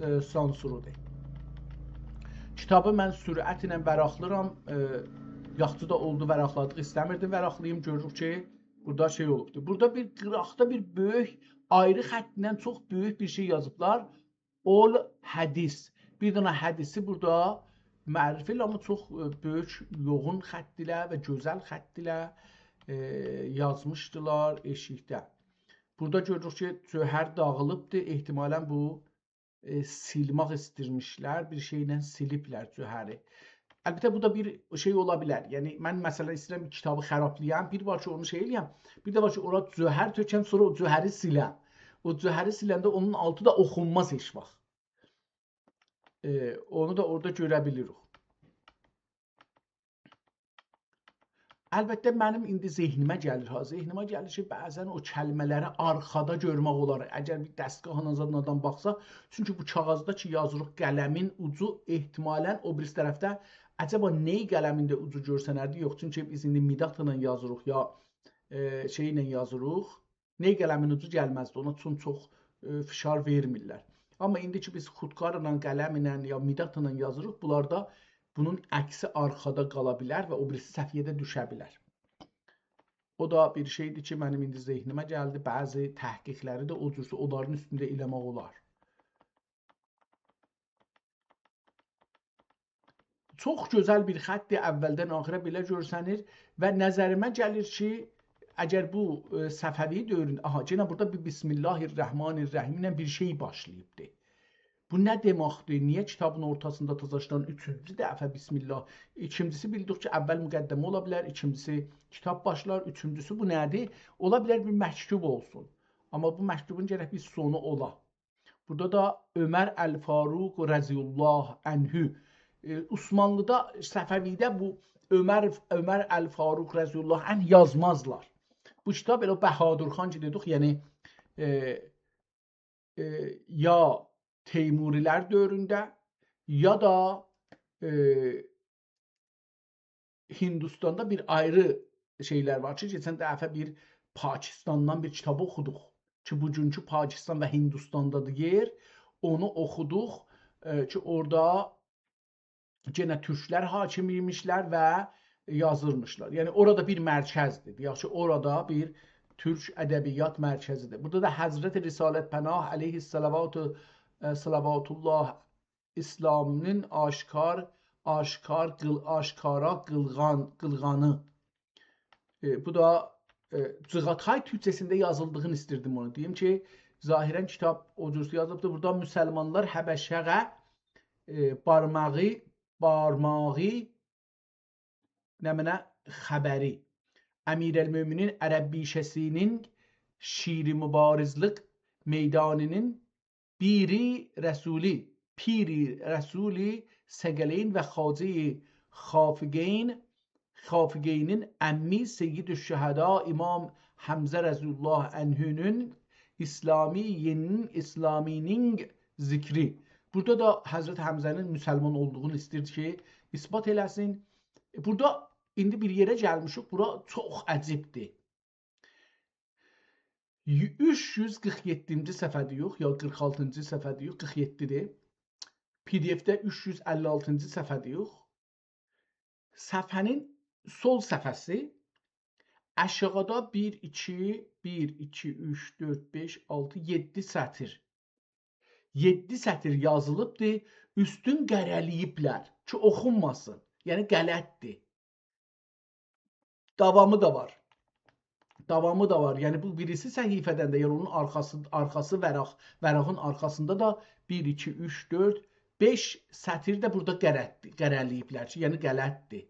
ائ، سانسورودور. کیتابی من سرعتله ورقلاییرام، ائ، یاخشی دا اولدو، ورقلادیق، ایسته‌میردیم ورقلاییم، گؤروروک کی، بورادا شئی اولوبدور. بورادا بیر قیراقدا بیر بؤیوک، آیری خطینن چوخ بؤیوک بیر شئی یازیبلار. اول حدیث. بیر دنه حدیثی بورادا معرفی ائله، آمما چوخ، ائ، بؤیوک، یوغون خط ایله و گؤزل خط ایله، ائ، یازمیشدیلار ائشیکده. بورادا گؤروروک کی، جوهر داغیلیبدیر. احتمالا بو، ائ، سیلماق ایستیرمیشلر، بیر شئیله سیلیبلر جوهری. البته، بو دا بیر شئی اولا بیلر. یعنی، من، مثلا، ایسته‌ییرم بیر کیتابی خرابلایام، بیر وار کی، اونو شئی ائله‌یم، بیر ده وار کی، اورا جوهر تؤکم، سونرا او جوهری سیلم. او جوهری سیلنده اونون آلتی دا اوخونماز هئچ واخت. ائ، اونو دا اورادا گؤره بیلیریک. البته، منیم ایندی ذهنیمه گلیر ها، ذهنیمه گلیر کی، بعضا او کلمه‌لری آرخادا گؤرمک اولار. اگر بیر دستگاهلا زادلا آدام باخسا، چونکی بو کاغیذدا کی یازیریق، قلمین اوجو احتمالا او بیریسی طرفده عجبا نئی قلمینده اوجو گؤرسنردی؟ یوخ، چونکی بیز ایندی مدادلا یازیریق، یا، ائ، شئیله یازیریق. نئی قلمین اوجو گلمزدی اونا، چون چوخ، ائ، فشار وئرمیرلر. آمما ایندی کی بیز خودکارلا، قلمله، یا مدادلا یازیریق، بونلاردا بونون عکسی آرخادا قالا بیلر و او بیریسی صفحه‌یه ده دوشه بیلر. او دا بیر شئیدیر کی منیم ایندی ذهنیمه گلدی. بعضی تحقیقلری ده او جور اونلارین اوستونده ائله‌مک اولار. چوخ گؤزل بیر خطدیر، اولدن آخیرا بئله گؤرسنیر و نظریمه گلیر کی اگر بو، ائ، صفوی دؤورونده، آها، یئنه بورادا بیر بسم الله الرحمن الرحیم ایله بیر شئی باشلاییبدی. بو نه دئمکدیر؟ نییه کیتابین اورتاسیندا تازاشدان اوچونجو دفعه بسم الله؟ ایکینجیسی، بیلدیک کی اول مقدمه اولا بیلر، ایکینجیسی کیتاب باشلار، اوچونجوسو بو نه‌دیر؟ اولا بیلر بیر مکتوب اولسون. آمما بو مکتوبون گرک بیر سونو اولا. بورادا دا عمر الفاروق رضی الله عنه. ائ، عثمانلیدا، صفویده بو عمر، عمر الفاروق رضی الله عنه یازمازلار. بو کیتاب ائله او بهادر خان کی دئدیک، یعنی، ائ، ائ، یا تیموری‌لر دؤورونده، یا دا، ائ، هیندوستاندا بیر آیری شئیلر وار کی کئچن دفعه بیر پاکستاندان بیر کیتاب اوخودوق کی بوگونکو پاکستان و هیندوستاندادیر یئر. اونو اوخودوق، ائ، کی اورادا یئنه تورکلر حاکم ایمیشلر و یازیرمیشلار. یعنی اورادا بیر مرکزدیر. یاخشی، اورادا بیر تورک ادبیات مرکزیدیر. بورادا دا حضرت رسالت پناه علیه الصلوات، ائ، صلوات الله، اسلامین آشکار، آشکار، قیل-، آشکارا قیلغان، قیلغانی. ائ، بو دا، ائ، جیغاتای تورکجه‌سینده یازیلدیغینی ایستیردیم اونو دئییم کی ظاهرا کیتاب او جور یازیلیبدیر. بورادا مسلمانلار حبشه‌یه، ائ، بارماغی، بارماغی نمنه خبری. امیرالمؤمنین عرب بیشه‌سینین شیر مبارزلیک میدانینین پیری رسولی، پیری رسولی ثقلین و خواجهٔ خافقین، خافقینین عمی سیدالشهدا امام حمزه رضی الله عنهنون اسلامیین، اسلامیینین ذکری. بورادا دا حضرت حمزه‌نین مسلمان اولدوغونو ایسته‌ییر کی اثبات ائله‌سین. بورادا ایندی بیر یئره گلمیشیک، بورا چوخ عجیبدیر. اوچ یوز قیرخ یئددینجی صفحه‌دیر، یوخ، یا قیرخ آلتینجی صفحه‌دیر، یوخ، قیرخ یئددی‌دیر. پی دی اف‌ده اوچ یوز اللی آلتینجی صفحه‌دیر، یوخ. صفحه‌نین سول صفحه‌سی، آشاغیدا بیر، ایکی، بیر، ایکی، اوچ، دؤرد، بئش، آلتی، یئددی سطر. یئددی سطر یازیلیبدیر، اوستون قره‌له‌ییبلر کی اوخونماسین. یعنی غلطدیر. داوامی دا وار. داوامی دا وار. یعنی بو بیریسی صفحه‌دن ده، یعنی اونون آرخاسی، آرخاسی ورق، ورقین آرخاسیندا دا بیر، ایکی، اوچ، دؤرد، بئش سطر ده بورادا غلطدیر، قره‌له‌ییبلر کی یعنی غلطدیر.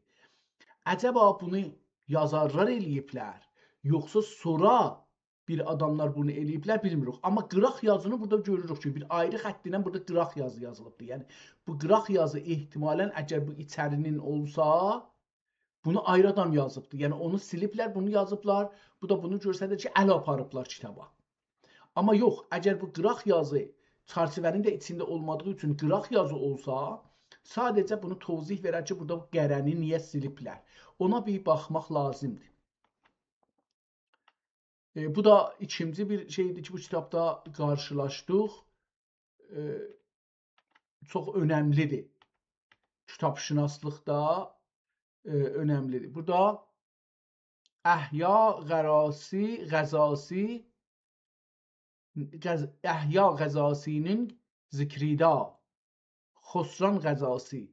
عجبا بونو یازارلار ائله‌ییبلر، یوخسا سونرا بیر آداملار بونو ائله‌ییبلر، بیلمیریک. آمما قیراق یازینی بورادا گؤروروک کی بیر آیری خط ایله بورادا قیراق یازی یازیلیبدیر. یعنی بو قیراق یازی احتمالا اگر بو ایچری‌نین اولسا، بونو آیری آدام یازیبدی. یعنی اونو سیلیبلر، بونو یازیبلار. بو دا بونو گؤستریر کی ال آپاریبلار کیتابا. آمما یوخ، اگر بو قیراق یازی چرچیوه‌نین ده ایچینده اولمادیغی اوچون قیراق یازی اولسا، ساده‌جه بونو توضیح وئرر کی بورادا بو قره‌نی نییه سیلیبلر. اونا بیر باخماق لازیمدیر. ائ، بو دا ایکینجی بیر شئیدیر کی بو کیتابدا قارشیلاشدیق. ائ، چوخ اؤنملی‌دیر. کیتاب‌شناسلیقدا، ائ، اؤنملی‌دیر. بورادا احیا غراسی، غذاسی، غذ-، احیا غذاسی‌نین ذکریدا، خسران غذاسی.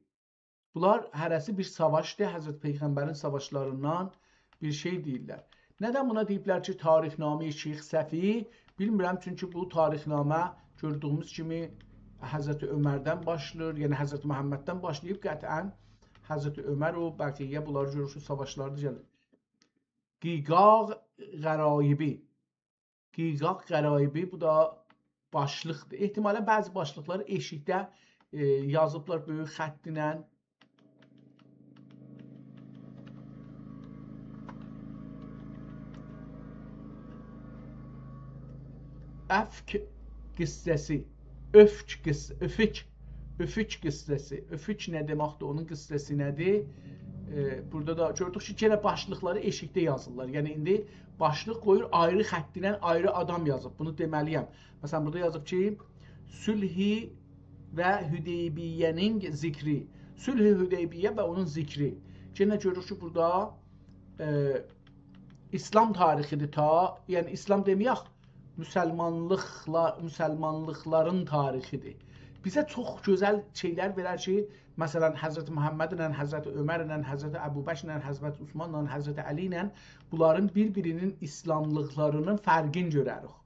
بونلار هره‌سی بیر ساواشدیر، حضرت پیغمبرین ساواشلاریندان بیر شئی دئییرلر. ندن بونا دئییبلر کی تاریخ‌نامهٔ شیخ صفی؟ بیلمیرم، چونکی بو تاریخ‌نامه گؤردویوموز کیمی حضرت عمردن باشلاییر، یعنی حضرت محمددن باشلاییب، قطعا حضرت عمر و بقیه، بونلاری گؤرورسونوز، ساواشلاردا گلیر. قیقاق غرایبی. قیقاق غرایبی، بو دا باشلیقدیر. احتمالا بعضی باشلیقلاری ائشیکده، ائ، یازیبلار بؤیوک خط ایله. افک قصه‌سی، افک قصه، افک اؤفوک قصه‌سی. اؤفوک نه دئمکدیر، اونون قصه‌سی نه‌دیر؟ ائ، بورادا دا گؤردوک کی، یئنه باشلیقلاری ائشیکده یازیرلار. یعنی، ایندی باشلیق قویور، آیری خط ایله آیری آدام یازیب. بونو دئمه‌لی‌یم. مثلا، بورادا یازیب کی، صلح و حدیبیه‌نین ذکری. صلح حدیبیه و اونون ذکری. یئنه گؤروروک کی، بورادا، ائ، ایسلام تاریخی‌دیر تا، یعنی ایسلام دئمه‌یک، مسلمانلیقلا-، مسلمانلیقلارین تاریخی‌دیر. بیزه چوخ گؤزل شئیلر وئرر کی، مثلا، حضرت محمدله، حضرت عمرله، حضرت ابوبکرله، حضرت عثمانلا، حضرت علی‌له بونلارین بیر-بیرینین ایسلاملیقلارینین فرقینی گؤرروک.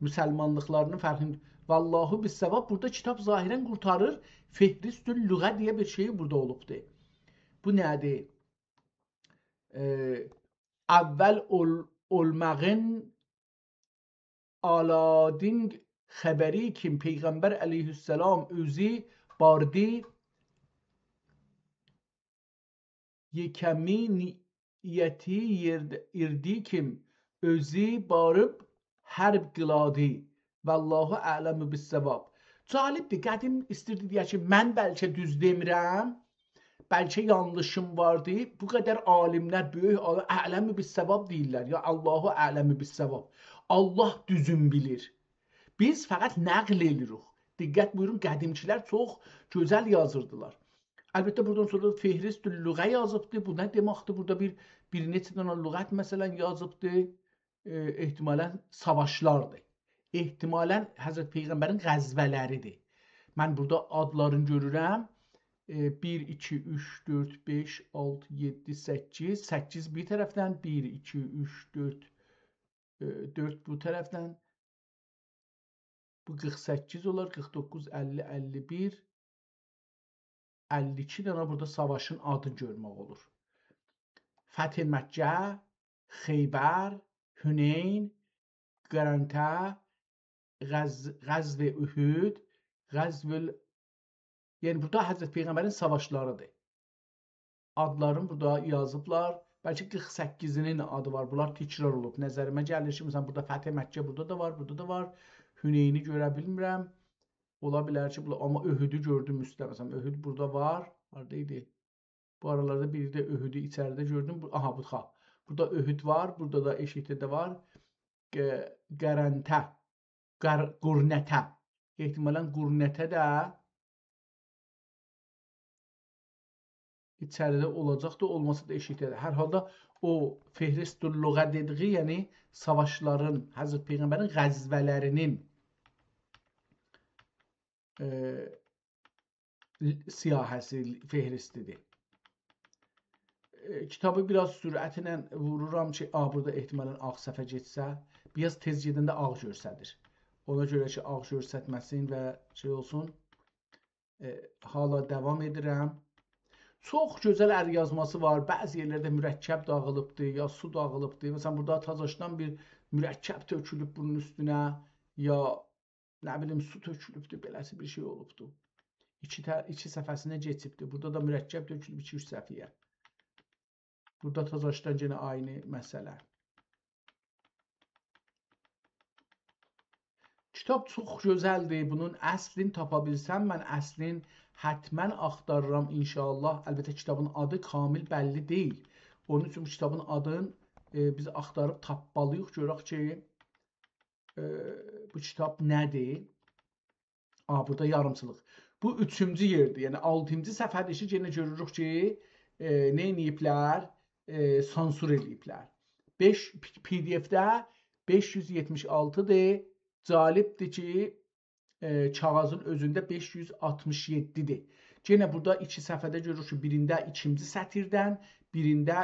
مسلمانلیقلارینین فرقینی. والله بالصواب، بورادا کیتاب ظاهرا قورتاریر. فهرست اللغة دئیه بیر شئی بورادا اولوبدور. بو نه‌دیر؟ ائ، اول اول-، اولماغین آلادین خبری کیم پیغمبر علیه‌السلام اؤزو باردی، یئکمی نیتی یئرد-، ایردی کیم اؤزو باریب حرب قیلادی. والله اعلم بالصواب. جالبدیر، قدیم ایستیردی دئیه کی، من بلکه دوز دئمیرم، بلکه یانلیشیم واردی. بو قدر عالیملر، بؤیوک عالم، اعلم بالصواب دئییرلر. یا الله اعلم بالصواب. الله دوزون بیلیر. بیز فقط نقل ائدیریک. دقت بویورون، قدیمکیلر چوخ گؤزل یازیردیلار. البته، بورادان سونرا فهرست اللغة یازیبدی. بو نه دئمکدیر؟ بورادا بیر، بیر نئچه دنه لغت، مثلا، یازیبدی. ائ، احتمالا ساواشلاردیر. احتمالا حضرت پیغمبرین غزوه‌لری‌دیر. من بورادا آدلارینی گؤرورم. ائ، بیر، ایکی، اوچ، دؤرد، بئش، آلتی، یئددی، سککیز. سککیز بیر طرفدن، بیر، ایکی، اوچ، دؤرد، ائ، دؤرد بو طرفدن. بو قیرخ سککیز اولار، قیرخ دوققوز، اللی، اللی بیر، اللی ایکی دنه بورادا ساواشین آدی گؤرمک اولور. فتح مکه، خیبر، حنین، قرنطه، غز-، غزو احد، غزو ال-، یعنی بورادا حضرت پیغمبرین ساواشلاری‌دیر. آدلارین بورادا یازیبلار. بلکه قیرخ سککیزینین آدی وار. بونلار تکرار اولوب. نظریمه گلیر کی، مثلا، بورادا فتح مکه بورادا دا وار، بورادا دا وار. حنینی گؤره بیلمیرم. اولا بیلر کی، بولا-، آمما احدی گؤردوم اوستده. مثلا، احد بورادا وار. هاردا ایدی؟ بو آرالاردا بیر ده احدی ایچریده گؤردوم. بو، آها، بو، ها. بورادا احد وار، بورادا دا ائشیکده ده وار. ق-، قرنطه، قر-، قرنطه. احتمالا قرنطه ده ایچریده اولاجاقدیر، اولماسا دا ائشیکده‌دیر. هر حالدا او فهرست اللغة دئدیگی، یعنی ساواشلارین، حضرت پیغمبرین غزوه‌لری‌نین، ائ، سیاهه‌سی، فهرستی‌دیر. ائ، کیتابی بیر آز سرعتله وورورام کی، آ، بورادا احتمالا آغ صفحه گئتسه، بیر آز تئز گئدنده آغ گؤرسدیر. اونا گؤره کی، آغ گؤرستمه‌سین و شئی اولسون. ائ، حالا داوام ائدیرم. چوخ گؤزل ال یازماسی وار. بعضی یئرلرده مرکب داغیلیبدی، یا سو داغیلیبدی. مثلا، بورادا تازاشدان بیر مرکب تؤکولوب بونون اوستونه، یا نه بیلیم، سو تؤکولوبدو، بئله‌سی بیر شئی اولوبدو. ایکی ته-، ایکی صفحه‌سینه کئچیبدی. بورادا دا مرکب تؤکولوب ایکی-اوچ صفحه‌یه. بورادا تازاشدان یئنه عینی مسئله. کیتاب چوخ گؤزلدیر. بونون اصلینی تاپا بیلسم، من اصلین حتما آختاریرام ان‌شاءالله. البته، کیتابین آدی کامل بللی دئییل. اونون اوچون بو کیتابین آدین، ائ، بیز آختاریب تاپمالی‌ییق، گؤرک کی، ائ، بو کیتاب نه‌دیر؟ آ، بورادا یاریمچیلیق. بو اوچونجو یئردیر، یعنی آلتینجی صفحه‌دیر کی، یئنه گؤروروک کی، ائ، نه ائدیبلر؟ ائ، سانسور ائله‌ییبلر. بئش، پی-، پی‌دی‌اف‌ده بئش یوز یئتمیش آلتی‌دیر. جالبدیر کی، ائ، کاغیذین اؤزونده بئش یوز آلتمیش یئددی‌دیر. یئنه بورادا ایکی صفحه‌ده گؤروروک کی، بیرینده ایکینجی سطیردن، بیرینده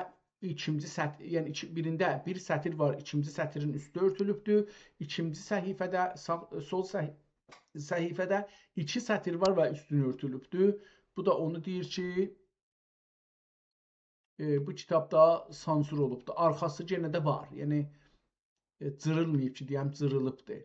ایکینجی سط-، یعنی ایکی، بیرینده بیر سطیر وار، ایکینجی سطیرین اوستو اؤرتولوبدور. ایکینجی صفحه‌ده، ساغ-، سول صح-، صفحه‌ده ایکی سطیر وار و اوستونو اؤرتولوبدور. بو دا اونو دئییر کی، ائ، بو کیتاب دا سانسور اولوبدور. آرخاسی یئنه ده وار. یعنی، ائ، جیریلماییب کی، دئیم، جیریلیبدیر.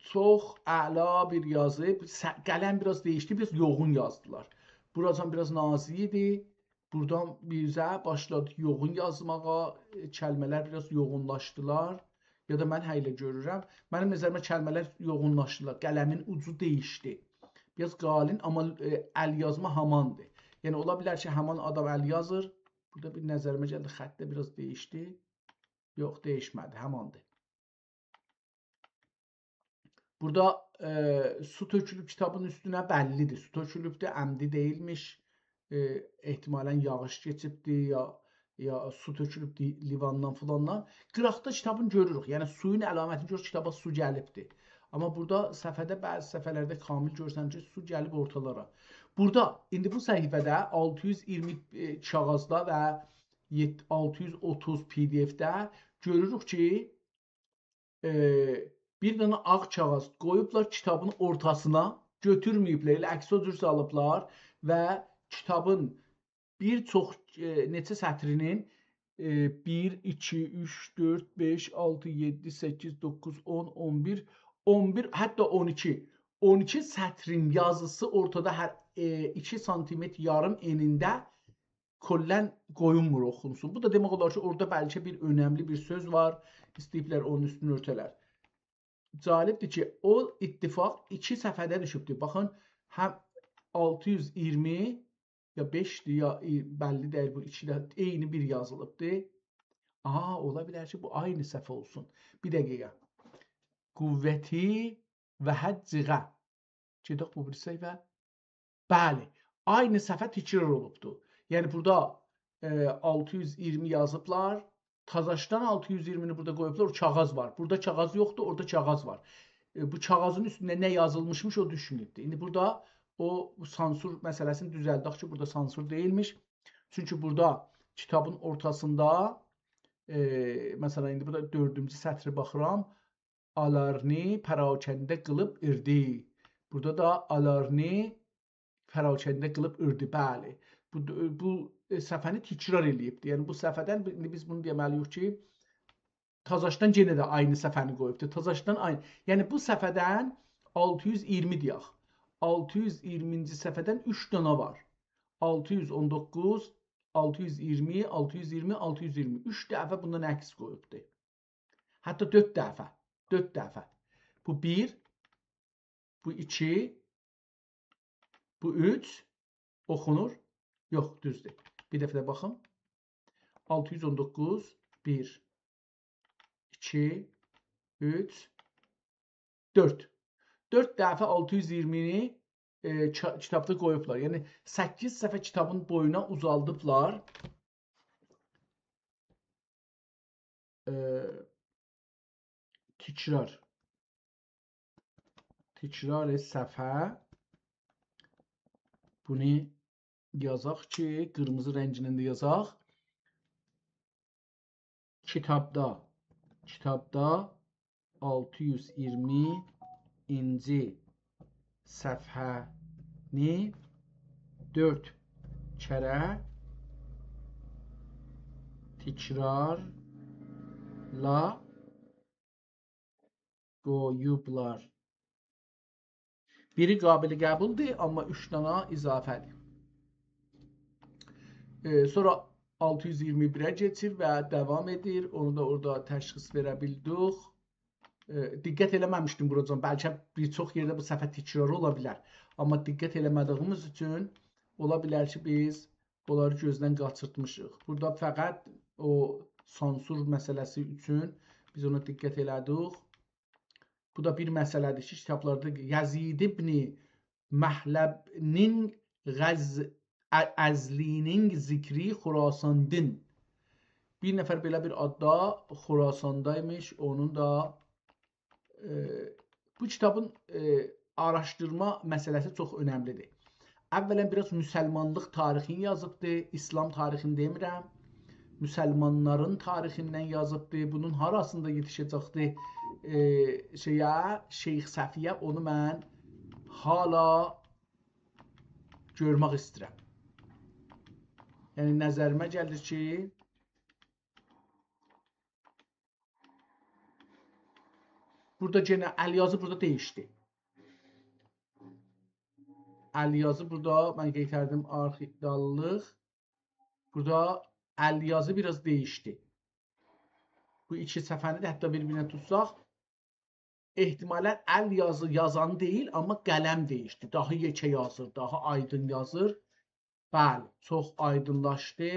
چوخ اعلا بیر یازی. س-، قلم بیر آز دییشدی، بیر آز یوغون یازدیلار. بوراجان بیر آز نازیک ایدی. بورادان بیزه باشلادی یوغون یازماغا، ائ، کلمه‌لر بیر آز یوغونلاشدیلار. یا دا من هله گؤرورم. منیم نظریمه کلمه‌لر یوغونلاشدیلار. قلمین اوجو دییشدی. بیر آز قالین، آمما، ائ، ال یازما هماندیر. یعنی اولا بیلر کی، همان آدام ال یازیر. بورادا بیر نظریمه گلدی، خط ده بیر آز دییشدی. یوخ، دییشمه‌دی، هماندیر. بورادا، ائ، سو تؤکولوب کیتابین اوستونه، بللی‌دیر. سو تؤکولوبدور، عمدی دئییلمیش. ائ، احتمالاً یاغیش کئچیبدی، یا، یا سو تؤکولوبدو لیواندان فلاندان. قیراقدا کیتابین گؤروروک. یعنی سویون علامتینی گؤرور، کیتابا سو گلیبدی. آمما بورادا صفحه‌ده، بعضی صفحه‌لرده کامل گؤرسن کی، سو گلیب اورتالارا. بورادا، ایندی بو صفحه‌ده آلتی یوز ایگیرمی، ائ، کاغیذدا و یئد-، آلتی یوز اوتوز پی دی اف‌ده گؤروروک کی، ائ، بیر دنه آغ کاغیذ قویوبلار کیتابین اورتاسینا، گؤتورمه‌ییبلر، ائله عکس او جور سالیبلار و کیتابین بیر چوخ، ائ، نئچه سطرینین، ائ، بیر، ایکی، اوچ، دؤرد، بئش، آلتی، یئددی، سککیز، دوققوز، اون، اون بیر، اون بیر، حتی اون ایکی، اون ایکی سطرین یازیسی اورتادا هر، ائ، ایکی سانتیمتر یاریم انینده کلاً قویولمور اوخونسون. بو دا دئمک اولار کی، اورادا بلکه بیر اؤنملی بیر سؤز وار، ایسته‌ییبلر اونون اوستونو اؤرته‌لر. جالبدیر کی، او اتفاق ایکی صفحه‌ده دوشوبدور. باخین، هم آلتی یوز ایگیرمی، یا بئشدیر، یا، ائ، بللی دئییل، بو ایکی ده عینی بیر یازیلیبدیر. آها، اولا بیلر کی، بو عینی صفحه اولسون. بیر دقیقه. قوتی و حجغه. گئدک بو بیریسی صفحه. بلی، عینی صفحه تکرار اولوبدو. یعنی بورادا، ائ، آلتی یوز ایگیرمی یازیبلار. تازاشدان آلتی یوز ایگیرمینی بورادا قویوبلار، او کاغیذ وار. بورادا کاغیذ یوخدور، اورادا کاغیذ وار. ائ، بو کاغیذین اوستونده نه یازیلمیشمیش، او دوشونوبدور. ایندی بورادا او سانسور مسئله‌سینی دوزلدک کی، بورادا سانسور دئییلمیش. چونکی بورادا کیتابین اورتاسیندا، ائ، مثلاً، ایندی بورادا دؤردونجو سطری باخیرام. آلارنی پراکنده قیلیب ایردی. بورادا دا آلارنی پراکنده قیلیب ایردی، بلی. بو، بو، ائ، صفحه‌نی تکرار ائله‌ییبدی. یعنی بو صفحه‌دن بی-، ایندی بیز بونو دئمه‌لی‌ییک کی، تازاشدان یئنه ده عینی صفحه‌نی قویوبدو. تازاشدان عینی. یعنی بو صفحه‌دن آلتی یوز ایگیرمی دئیک. آلتی یوز ایگیرمینجی صفحه‌دن اوچ دانا وار. آلتی یوز اون دوققوز، آلتی یوز ایگیرمی، آلتی یوز ایگیرمی، آلتی یوز ایگیرمی. اوچ دفعه بوندان عکس قویوبدو. حتی دؤرد دفعه. دؤرد دفعه. بو بیر، بو ایکی، بو اوچ اوخونور. یوخ، دوزدور. بیر دفعه ده باخیم. آلتی یوز اون دوققوز، بیر، ایکی، اوچ، دؤرد. دؤرد دفعه آلتی یوز ایگیرمینی، ائ، کا-، کیتابدا قویوبلار. یعنی سککیز صفحه کیتابین بویونا اوزالدیبلار. ائ، تکرار. تکرار صفحه. بونو یازاق کی، قیرمیزی رنگینن ده یازاق. کیتابدا، کیتابدا آلتی یوز ایگیرمینجی صفحه‌نی دؤرد کره تکرارلا قویوبلار. بیری قابل قبولدور، آمما اوچ دانا اضافه‌دیر. ائ، سونرا آلتی یوز ایگیرمی بیره کئچیر و داوام ائدیر. اونو دا اورادا تشخیص وئره بیلدیک. ائ، دقت ائله‌مه‌میشدیم بوراجان. بلکه بیر چوخ یئرده بو صفحه تکرار اولا بیلر. آمما دقت ائله‌مه‌دیییمیز اوچون اولا بیلر کی، بیز بونلاری گؤزدن قاچیرتمیشیق. بورادا فقط او سانسور مسئله‌سی اوچون بیز اونا دقت ائله‌دیک. بو دا بیر مسئله‌دیر کی، کیتابلاردا یزید ابن مهلبنین غز-، ا-، ازلی‌نین ذکری خراساندین. بیر نفر بئله بیر آددا خراساندایمیش، اونون دا، ائ، بو کیتابین، ائ، آراشدیرما مسئله‌سی چوخ اؤنملی‌دیر. اولاً، بیر آز مسلمانلیق تاریخینی یازیبدی، ایسلام تاریخینی دئمیرم. مسلمانلارین تاریخیندن یازیبدی. بونون هاراسیندا یئتیشه‌جکدی، ائ، شئیه، شیخ صفی‌یه، اونو من هالا گؤرمک ایسته‌ییرم. یعنی، نظریمه گلیر کی، بورادا یئنه الیازی بورادا دییشدی. الیازی بورادا من قئیتردیم آرخیداللیق. بورادا ال یازی بیر آز دییشدی. بو ایکی صفحه‌نی ده حتی بیر-بیرینه توتساق، احتمالاً ال یازی یازانی دئییل، آمما قلم دییشدی. داها یئکه یازیر، داها آیدین یازیر. بلی، چوخ آیدینلاشدی.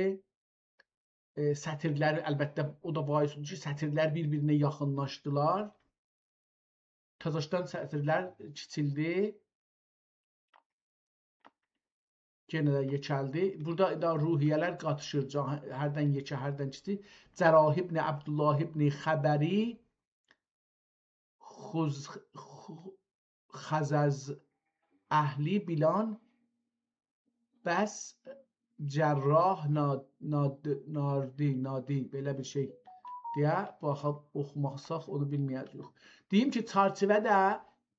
ائ، سطیرلری، البته، او دا باعث اولدو کی، سطیرلر بیر-بیرینه یاخینلاشدیلار. تازاشدان سطیرلر کیچیلدی. یئنه ده یئکه‌لدی. بورادا دا روحیه‌لر قاتیشیر. جا-، هردن یئکه، هردن کیچیک. جراح ابن عبدالله ابن خبری، خز-، خ-، خزز اهلی بیلان، بس جراح نا-، ناد-، ناردی، نادی، بئله بیر شئی دئیه، باخاق، اوخوماساق اونو بیلمه‌یه‌جه‌ییک. دئییم کی، چرچیوه ده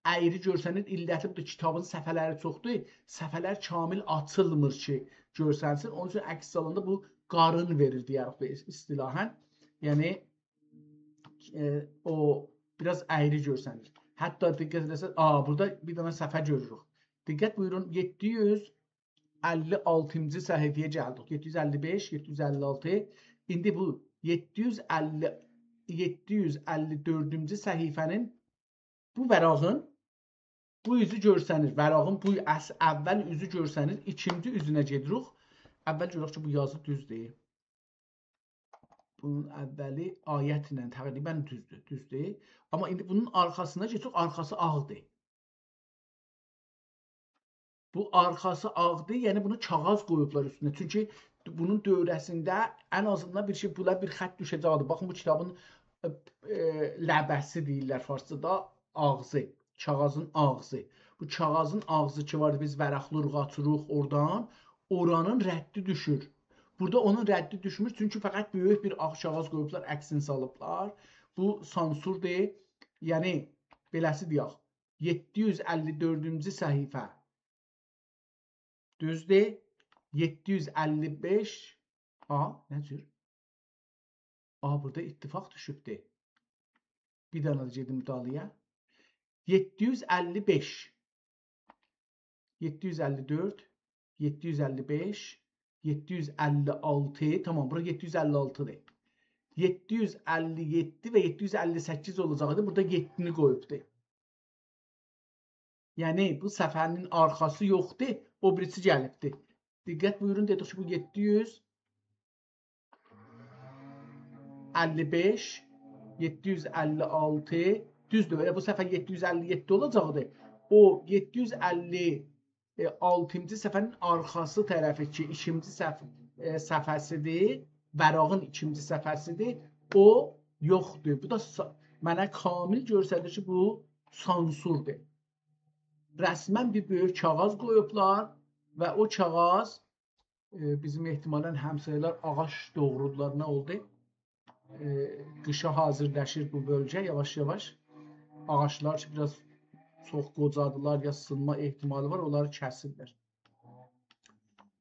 اَیری گؤرسنیر، علتی بودور، کیتابین صفحه‌لری چوخدور، صفحه‌لر کامل آچیلمیر کی، گؤرسنسین. اونون اوچون عکس آلاندا بو قارین وئریر، دئیه‌ریک بئله اصطلاحاً. یعنی، ائ، او بیر آز اَیری گؤرسنیر. حتی دقت ائده‌سز، آ، بورادا بیر دنه صفحه گؤروروک. دقت بویورون، یئددی یوز اللی آلتینجی صفحه‌یه گلدیک. یئددی یوز اللی بئش، یئددی یوز اللی آلتی. ایندی بو یئددی یوز اللی، یئددی یوز اللی دؤردونجو صفحه‌نین، بو ورقین بو اوزو گؤرسنیر. ورقین بو اص-، اول اوزو گؤرسنیر. ایکینجی اوزونه گئدیریک. اول گؤرک کی، بو یازی دوزدور. بونون اولی آیتله تقریباً دوزدور، دوزدور. آمما ایندی بونون آرخاسینا کئچیریک، آرخاسی آغدیر. بو آرخاسی آغدیر، یعنی بونو کاغیذ قویوبلار اوستونه. چونکی بونون دؤوره‌سینده ان آزیندان بیر شئی، بونا بیر خط دوشه‌جکدیر. باخین، بو کیتابین، ائ، ائ، لبه‌سی دئییرلر فارسجادا، آغزی، کاغیذین آغزی. بو کاغیذین آغزی کی وار، بیز ورقلار قاچیریق اورادان، اورانین ردی دوشور. بورادا اونون ردی دوشمور، چونکی فقط بؤیوک بیر آغ کاغیذ قویوبلار، عکسینی سالیبلار. بو سانسوردور، یعنی بئله‌سی دئیک، یئددی یوز اللی دؤردونجو صفحه. دوزدور. یئددی یوز اللی بئش. آ، نه جور؟ آ، بورادا اتفاق دوشوبدور. بیر دنه ده گئدیم دالییا. یئددی یوز اللی بئش. یئددی یوز اللی دؤرد، یئددی یوز اللی بئش، یئددی یوز اللی آلتی، تامام، بورا یئددی یوز اللی آلتی‌دیر. یئددی یوز اللی یئددی و یئددی یوز اللی سککیز اولاجاقدی. بورادا یئددینی قویوبدور. یعنی، بو صفحه‌نین آرخاسی یوخدور، او بیریسی گلیبدیر. دقت بویورون، دئدیک کی، بو یئددی یوز اللی بئش، یئددی یوز اللی آلتی، دوزدور، ائله بو صفحه یئددی یوز اللی یئددی اولاجاقدی. او یئددی یوز اللی آلتینجی صفحه‌نین آرخاسی طرفی کی، ایکینجی صف-، ائ، صفحه‌سی‌دیر، ورقین ایکینجی صفحه‌سی‌دیر، او یوخدور. بو دا سا-، منه کامل گؤستریر کی، بو سانسوردور. رسماً بیر بؤیوک کاغیذ قویوبلار و او کاغیذ، ائ، بیزیم احتمالاً همسایه‌لر آغاج دوغرودولار، نه اولدو؟ ائ، قیشا حاضرلاشیر بو بؤلگه یاواش-یاواش. آغاجلار کی، بیر آز چوخ قوجادیلار یا سینما احتمالی وار، اونلاری کسیرلر.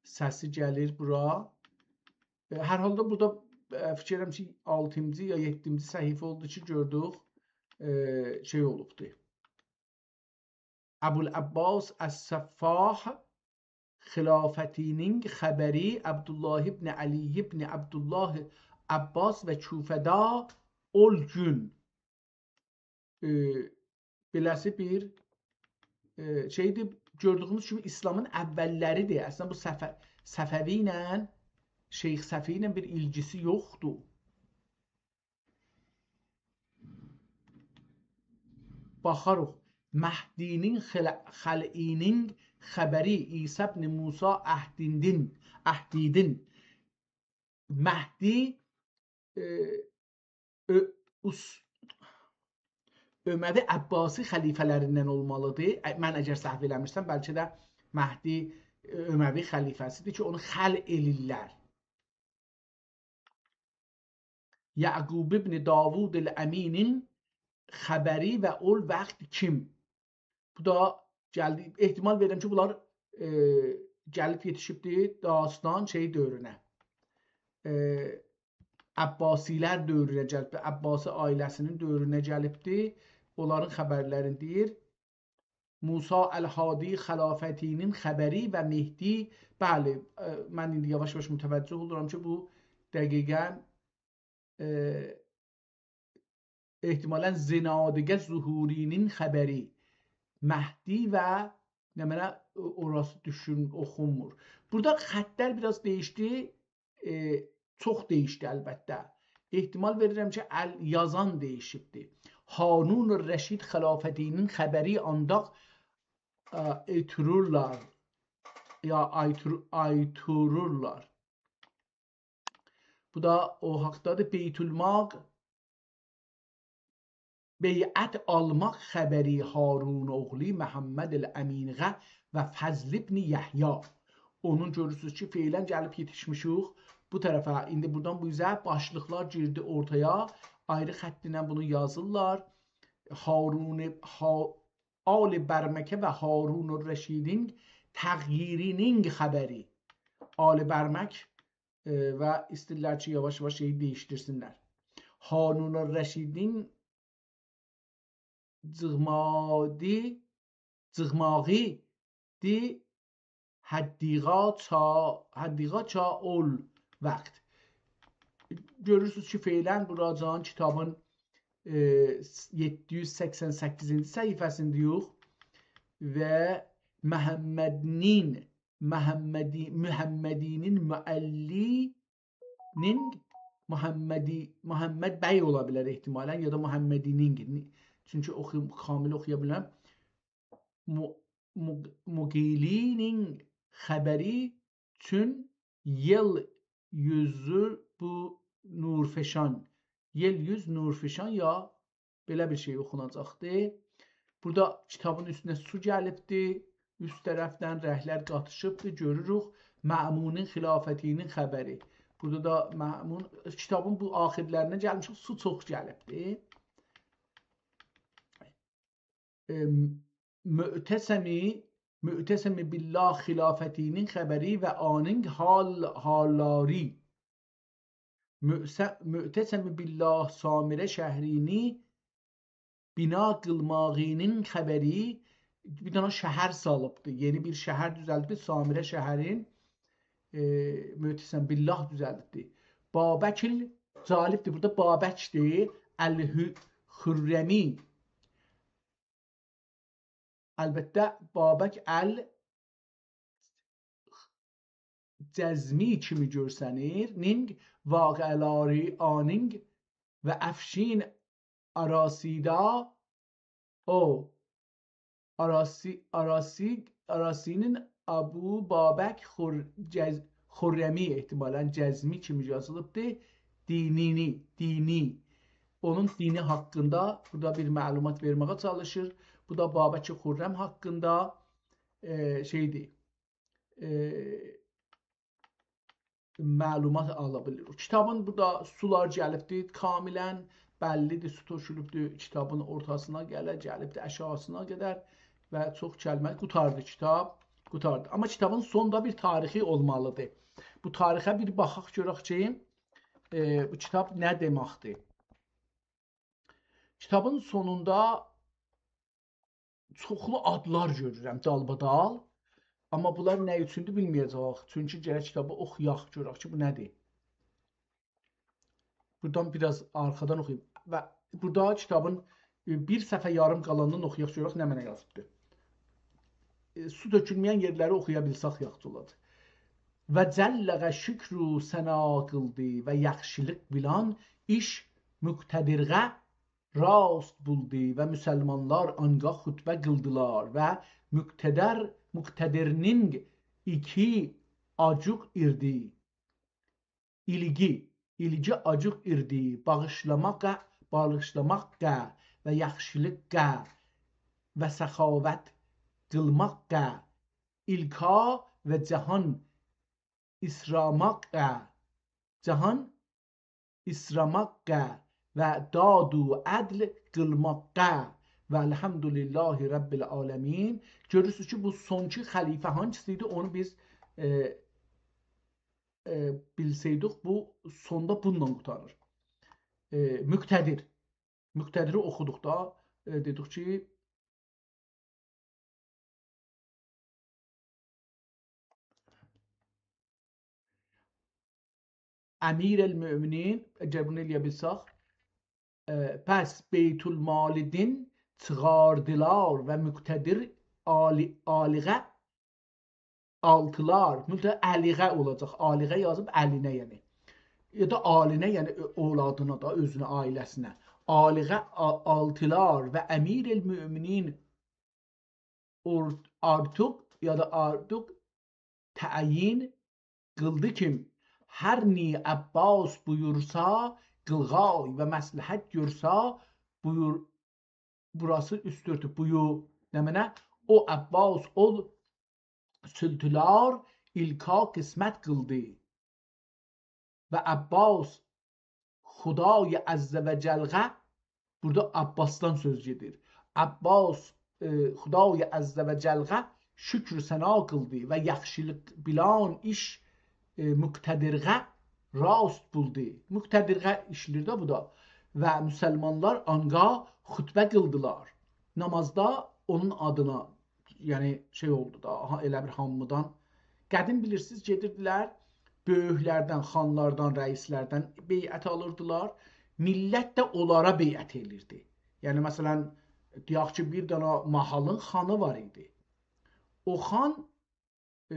سسی گلیر بورا. ائ، هر حالدا بورادا، ائ، فیکیر ائدیرم کی، آلتینجی یا یئددینجی صفحه اولدو کی، گؤردوک، ائ، شئی اولوبدو. ابوالعباس الصفاح، خلافتینین خبری، عبدالله ابن علی ابن عبدالله عباس و کوفه‌ده اول گون. ائ، بئله‌سی بیر، ائ، شئی‌دیر، گؤردویونوز کیمی ایسلامین اوللری‌دیر. اصلینده بو صفه-، صفوی ایله، شیخ صفوی ایله بیر ایلگیسی یوخدور. باخاریق. مهدی‌نین خل-، خلعی‌نین خبری، عیسی ابن موسی اهدیدین، اهدیدین. مهدی، ائ، اؤ-، اوس-، اموی عباسی خلیفه‌لریندن اولمالی‌دیر. ا، من اگر سهو ائله‌میرسم، بلکه ده مهدی، ائ، اموی خلیفه‌سی‌دیر کی، اونو خلع ائله‌ییرلر. یعقوب ابن داوود الامینین خبری و اول وقت کیم؟ بو دا گلدی، احتمال وئریرم کی، بونلار، ائ، گلیب یئتیشیبدی داستان شئی دؤورونه. ائ، عباسی‌لر دؤورونه گلیبدی، عباسی عائله‌سی‌نین دؤورونه گلیبدی. اونلارین خبرلرینی دئییر. موسی الهادی خلافتینین خبری و مهدی. بلی، ائ، من ایندی یاواش-یاواش متوجه اولورام کی، بو دقیقاً، ائ، احتمالاً زنادقه ظهورینین خبری، مهدی و نمنه، او-، اوراسی دوشون، اوخونمور. بورادا خطلر بیر آز دییشدی، ائ، چوخ دییشدی البته. احتمال وئریرم کی، ال-، یازان دییشیبدی. هارون الرشید خلافتینین خبری آنداق، ا، ایتورورلار، یا آیتور-، آیتورورلار. بو دا او حاقدادیر. بیت‌المال بیعت آلماق خبری هارون اوغلو محمد الامینغه و فضل ابن یحیی. اونون گؤرورسونوز کی، فعلاً گلیب یئتیشمیشیک بو طرفه. ایندی بورادان بو اوزه باشلیقلار گیردی اورتایا. آیری خط ایله بونو یازیرلار. هارون، ها-، آل برمکه و هارون الرشیدین تغییرینین خبری. آل برمک، ائ، و ایسته‌ییرلر کی، یاواش-یاواش شئیی دییشدیرسینلر. هارون الرشیدین جیغمادی، جیغماغی دی حدیقا چا-، حدیقا چا اول وقت. گؤرورسونوز کی، فعلاً بوراجان کیتابین، ائ، یئددی یوز سکسن سککیزینجی صفحه‌سینده‌یوخ و محمدنین، محمدی، محمدینین معلی‌نین، محمدی، محمد بی اولا بیلر احتمالاً، یا دا محمدینین، چونکی اوخویوم، کامل اوخویا بیلرم. مو-، مو-، مقیلی‌نین خبری چون یئل یوزو بو نورفشان. یئل یوز نورفشان یا بئله بیر شئی اوخوناجاقدی. بورادا کیتابین اوستونه سو گلیبدی. اوست طرفدن رنگلر قاتیشیبدی. گؤروروک مأمونین خلافتینین خبری. بورادا دا مأمون، کیتابین بو آخیرلرینه گلمیشیک، سو چوخ گلیبدی. ائ، معتصمی، معتصم بالله خلافتینین خبری و آنین حال-، حاللاری. معص-، معتصم بالله سامره شهرینی بنا قیلماغینین خبری، بیر دنه شهر سالیبدی. یئنی بیر شهر دوزلدیبدی. سامره شهرین، ائ، معتصم بالله دوزلدیبدی. بابک ال-، جالبدیر، بورادا بابکدیر. الهو-، خرمی. البته، بابک الجزمی کیمی گؤرسنیر. نینگ واقعه‌لری آنینگ و افشین آراسیدا او آراسی، آراسی، آراسی‌نین ابو بابک خر-، جز-، خرمی، احتمالاً جزمی کیمی یازیلیبدی. دینینی، دینی. اونون دینی حاقیندا بورادا بیر معلومات وئرمه‌یه چالیشیر. بو دا بابک خرم حاقیندا، ائ، شئیدیر، ائ، معلومات آلا بیلیر. او کیتابین بورادا سولار گلیبدی، کاملاً بللیدیر، سو تؤکولوبدو کیتابین اورتاسینا گله، گلیبدی آشاغیسینا قدر و چوخ کلمه، قوتاردی کیتاب، قوتاردی. آمما کیتابین سونوندا بیر تاریخی اولمالیدیر. بو تاریخه بیر باخاق گؤرک کی، ائ، بو کیتاب نه دئمکدیر؟ کیتابین سونوندا چوخلو آدلار گؤرورم دالبادال. آمما بونلار نه اوچوندور بیلمه‌یه‌جه‌ییک. چونکی گرک کیتابی اوخویاق، گؤرک کی، بو نه‌دیر. بورادان بیر آز آرخادان اوخویوم. و بورادا کیتابین، ائ، بیر صفحه یاریم قالانینی اوخویاق، گؤرک نمنه یازیبدیر. ائ، سو تؤکولمه‌ین یئرلری اوخویا بیلسک یاخشی اولاجاق. و جلّه شکر و ثنا قیلدی و یاخشیلیق بیلان ایش مقتدرغه راست بولدو و مسلمانلار آنگاه خطبه قیلدیلار و مقتدر، مقتدرنین ایکی آجوق ایردی. ایلگی، ایلگی آجیق ایردی، باغیشلاماغا، باغیشلاماغا و یاخشیلیققا و سخاوت قیلماغا، ایلکا و جهان ایسراماغا، جهان ایسراماغا و داد و عدل قیلماغا و الحمدلله رب العالمین. گؤرورسونوز کی، بو سونکی خلیفه هانسیسی ایدی، اونو بیز، ائ، ائ، بیلسه‌یدیک، بو سوندا بونونلا قوتاریر. ائ، مقتدر. مقتدری اوخودوق دا، ائ، دئدیک کی، امیرالمؤمنین، اگر بونو ائلیه بیلسک، ائ، پس بیت‌المالدین چیخاردیلار و مقتدر عالی-، عالیغه آلتیلار، بورادا علیغه اولاجاق، عالیغه یازیب الینه، یعنی. یا دا آلینه، یعنی اؤ-، اولادینا دا، اؤزونه، عائله‌سینه. عالیغه آ-، آلتیلار و امیرالمؤمنین اورت-، آرتوق، یا دا آرتوق تعیین قیلدی کی، هر نی عباس بویورسا، قیلغای و مصلحت گؤرسا، بویور، بوراسی اوست اؤرتوب، بویو، نمنه؟ او عباس، او سلطانلار ایلکا قسمت قیلدی. و عباس خدای عز و جلغه، بورادا عباسدان سؤز گئدیر. عباس، ائ، خدای عز و جلغه شکر و ثنا قیلدی و یاخشیلیق بیلان ایش، ائ، مقتدرغه راست بولدو. مقتدرغه ایشله‌ییر ده بو دا. و مسلمانلار آنقا خطبه قیلدیلار. نمازدا اونون آدینا، یعنی شئی اولدو دا، آها، ائله بیر هامیدان. قدیم بیلیرسینیز، گئدیردیلر، بؤیوکلردن، خانلاردان، رئیسلردن بیعت آلیردیلار. میللت ده اونلارا بیعت ائلیردی. یعنی، مثلا، دئیک کی، بیر دنه ماحالین خانی وار ایدی. او خان، ائ،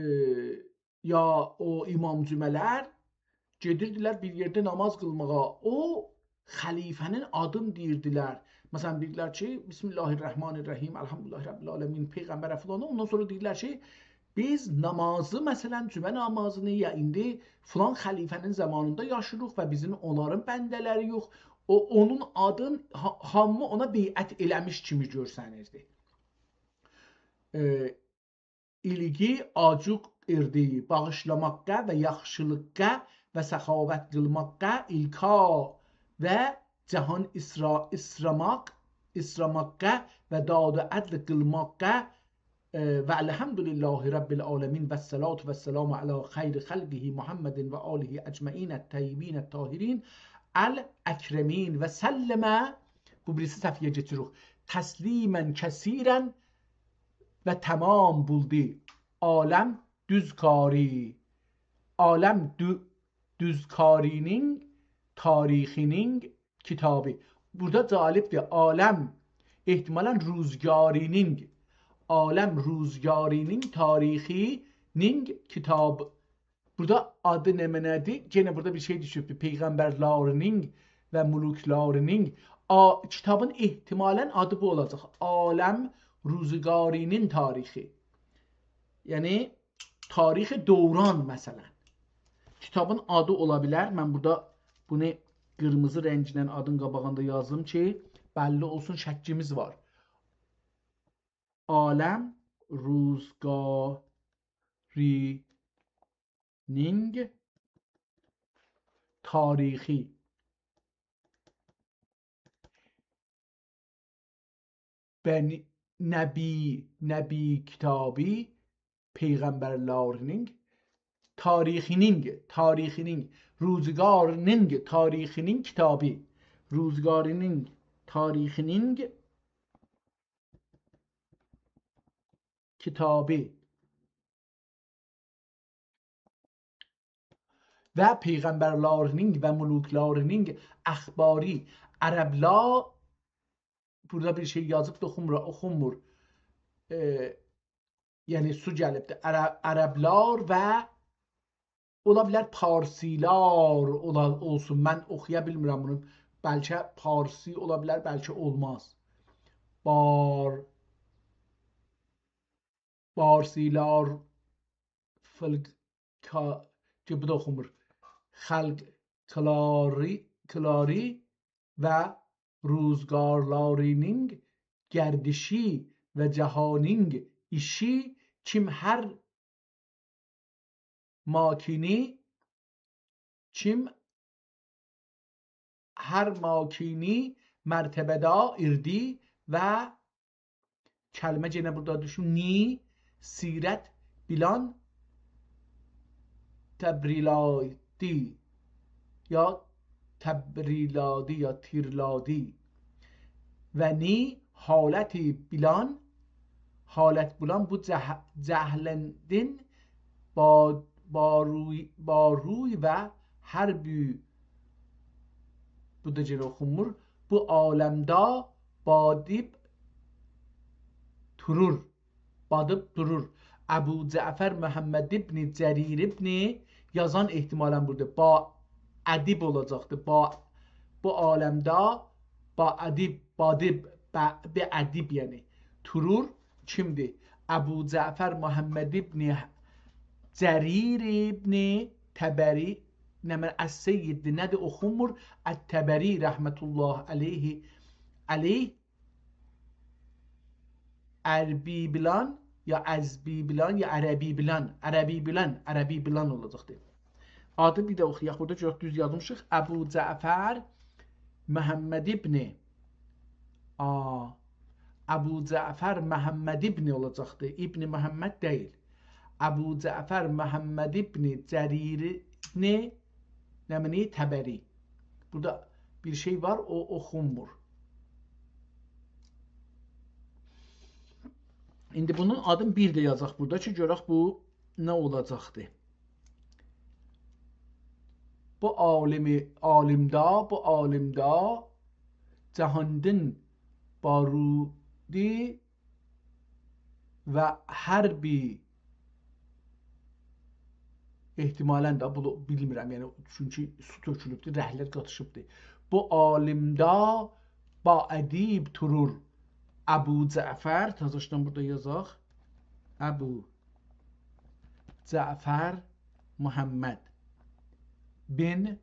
یا او امام جمعه‌لر گئدیردیلر بیر یئرده نماز قیلماغا. او خلیفه‌نین آدینی دئییردیلر. مثلا، دئییردیلر کی، «بسم الله الرحمن الرحیم، الحمدلله رب العالمین، پیغمبره فلان.» اوندان سونرا دئییرلر کی، «بیز نمازی، مثلا، جمعه نمازینی یا ایندی فلان خلیفه‌نین زامانیندا یاشیریق و بیزیم اونلارین بنده‌لری‌یوخ.» او، اونون آدین، ها-، هامی اونا بیعت ائله‌میش کیمی گؤرسنیردی. ائ، ایلگی آجوق ایردی، باغیشلاماققا و یاخشیلیققا و سخاوت قیلماققا، ایلکا و جهان ایسرا-، ایسراماق، ایسراماققا و داد و عدل قیلماققا، ائ، و الحمدلله رب العالمین و الصلاة و السلام علی خیر خلقه محمد و آله اجمعین الطیبین الطاهرین الاکرمین و سلم. بو بیریسی صفحه‌یه کئچیریک. تسلیما کثیرا و تمام بولدو عالم دوزکاری، عالم دو-، دوزکاری‌نین تاریخی‌نین کیتابی. بورادا جالبدیر. عالم، احتمالا روزگاری‌نین، عالم روزگاری‌نین تاریخی‌نین کیتاب. بورادا آدی نمنه‌دیر؟ یئنه بورادا بیر شئی دوشوبدور. پیغمبرلری‌نین و ملوکلری‌نین. آ، کیتابین احتمالا آدی بو اولاجاق. عالم روزگاری‌نین تاریخی. یعنی، تاریخ دوران، مثلا. کیتابین آدی اولا بیلر. من بورادا بونو قیرمیزی رنگله آدین قاباغیندا یازدیم کی، بللی اولسون، شکیمیز وار. عالم روزگاری‌نین تاریخی. بنی، نبی، نبی کیتابی، پیغمبرلری‌نین تاریخی‌نین، تاریخی‌نین، روزگاری‌نین تاریخی‌نین کیتابی، روزگاری‌نین تاریخی‌نین کیتابی. و پیغمبرلری‌نین و ملوکلری‌نین اخباری. عربلر، بورادا بیر شئی یازیب دا اوخونمور، اوخونمور. ائ، یعنی سو گلیبدیر. عرب، عربلر و اولا بیلر پارسیلار اولا، اولسون. من اوخویا بیلمیرم بونو. بلکه پارسی اولا بیلر، بلکه اولماز. بار، پارسیلار، فلک، کا، کی، بو دا اوخونمور. خلق کلاری، کلاری و روزگارلری‌نین گردشی و جهانین ایشی، کیم هر ماکینی، کیم هر ماکینی مرتبه‌ده ایردی و کلمه یئنه بورادا دوشون، نی، سیرت بیلان تبریلادی، یا تبریلادی، یا تیرلادی. و نی حالتی بیلان، حالت بیلان بو جه-، جهلندین با، باروی، باروی و هر بو، بو دا یئنه اوخونمور. بو عالمده بادیب تورور. بادیب دورور. ابو جعفر محمد ابن جریر ابن یازان احتمالاً بورادا با ادیب اولاجاقدی. با، بو عالمده با ادیب، بادیب، به، به ادیب، یعنی تورور. کیمدیر؟ ابو جعفر محمد ابن جریر ابن طبری، نمنه السیددی، نه‌دیر، اوخونمور. الطبری رحمة الله علیه، علیه، عربی بیلان، یا ازبی بیلان، یا عربی بیلان، عربی بیلان، عربی بیلان اولاجاقدی. آدی بیر ده اوخویاق، بورادا گؤرک دوز یازمیشیق. ابو جعفر محمد ابن، آ، ابو جعفر محمد ابن اولاجاقدی. ابن محمد دئییل. ابو جعفر محمد ابن جریر ابن، نمنه، طبری. بورادا بیر شئی وار، او اوخونمور. ایندی بونون آدین بیر ده یازاق بورادا کی، گؤرک بو نه اولاجاقدی. بو عالمی، عالمده، بو عالمده جهاندین بارودی و حربی، احتمالاً ده بونو بیلمیرم، یعنی چونکی سو تؤکولوبدور، رنگلر قاتیشیبدیر. بو عالمده با ادیب تورور ابو جعفر، تازاشدان بورادا یازاق. ابو جعفر محمد بن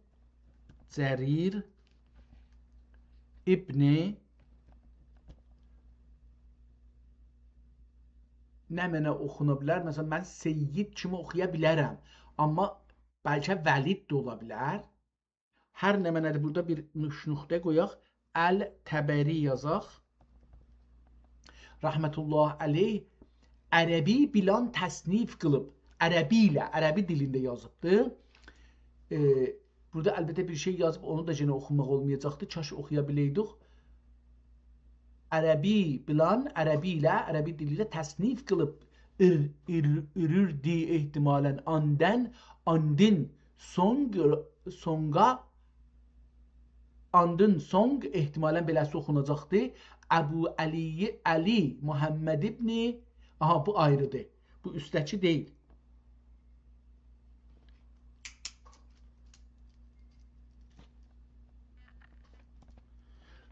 جریر ابن، نمنه اوخونا بیلر؟ مثلاً، من سید کیمی اوخویا بیلرم، آمما بلکه ولید ده اولا بیلر. هر نمنه‌دیر، بورادا بیر نوش نقطه قویاق. الطبری یازاق. رحمة الله علیه، عربی بیلان تصنیف قیلیب. عربی ایله، عربی دیلینده یازیبدی. ائ، بورادا البته بیر شئی یازیب، اونو دا یئنه اوخوماق اولمایاجاقدی. کاش اوخویا بیلئیدیک. عربی بیلان، عربی ایله، عربی دیلی ایله تصنیف قیلیب. ایر، ایر، ایریردی احتمالاً. آندن، آندین، سونگ، سونگا، آندین سونگ احتمالاً بئله‌سی اوخوناجاقدی. ابو علی، علی محمد ابن، آها، بو آیریدیر. بو اوستده‌کی دئییل.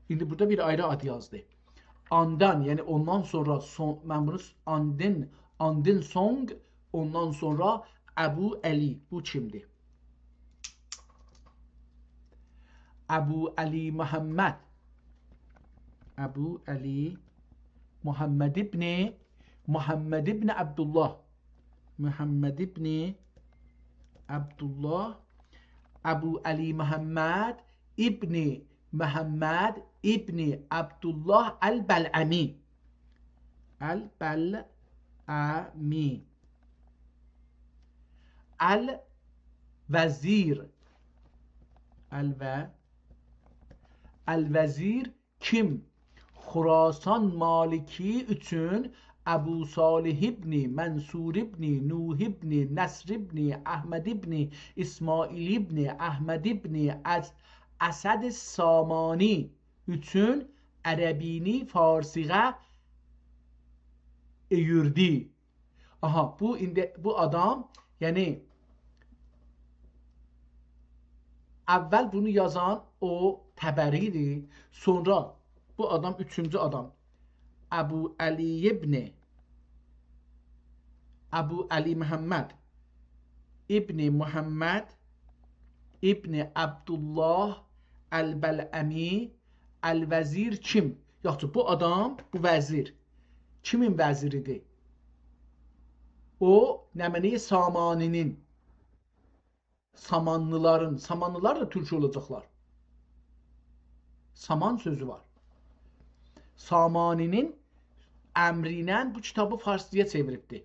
ایندی بورادا بیر آیری آد یازدی. آندان، یعنی اوندان سونرا سون، من بونو س-، آندین، آندین سونگ، اوندان سونرا ابو علی. بو کیمدیر؟ ابو علی محمد. ابو علی محمد ابن، محمد ابن عبدالله. محمد ابن عبدالله. ابو علی محمد ابن محمد ابن عبدالله البلعمی. البلعمی. الوزیر. الو-، الوزیر کیم؟ خراسان مالکی اوچون ابو صالح ابن منصور ابن نوح ابن نصر ابن احمد ابن اسماعیل ابن احمد ابن اس-، اسد سامانی اوچون عربینی فارسیغا اؤیوردو. آها، بو ایندی بو آدام، یعنی اول بونو یازان او طبری ایدی، سونرا بو آدام، اوچونجو آدام، ابو علی ابن، ابو علی محمد ابن محمد ابن عبدالله البلعمی الوزیر کیم؟ یاخشی، بو آدام، بو وزیر. کیمین وزیریدیر؟ او، نمنه‌ی سامانی‌نین، سامانلیلارین، سامانلیلار دا تورک اولاجاقلار. سامان سؤزو وار. سامانی‌نین امری ایله بو کیتابی فارسجایا چئویریبدی.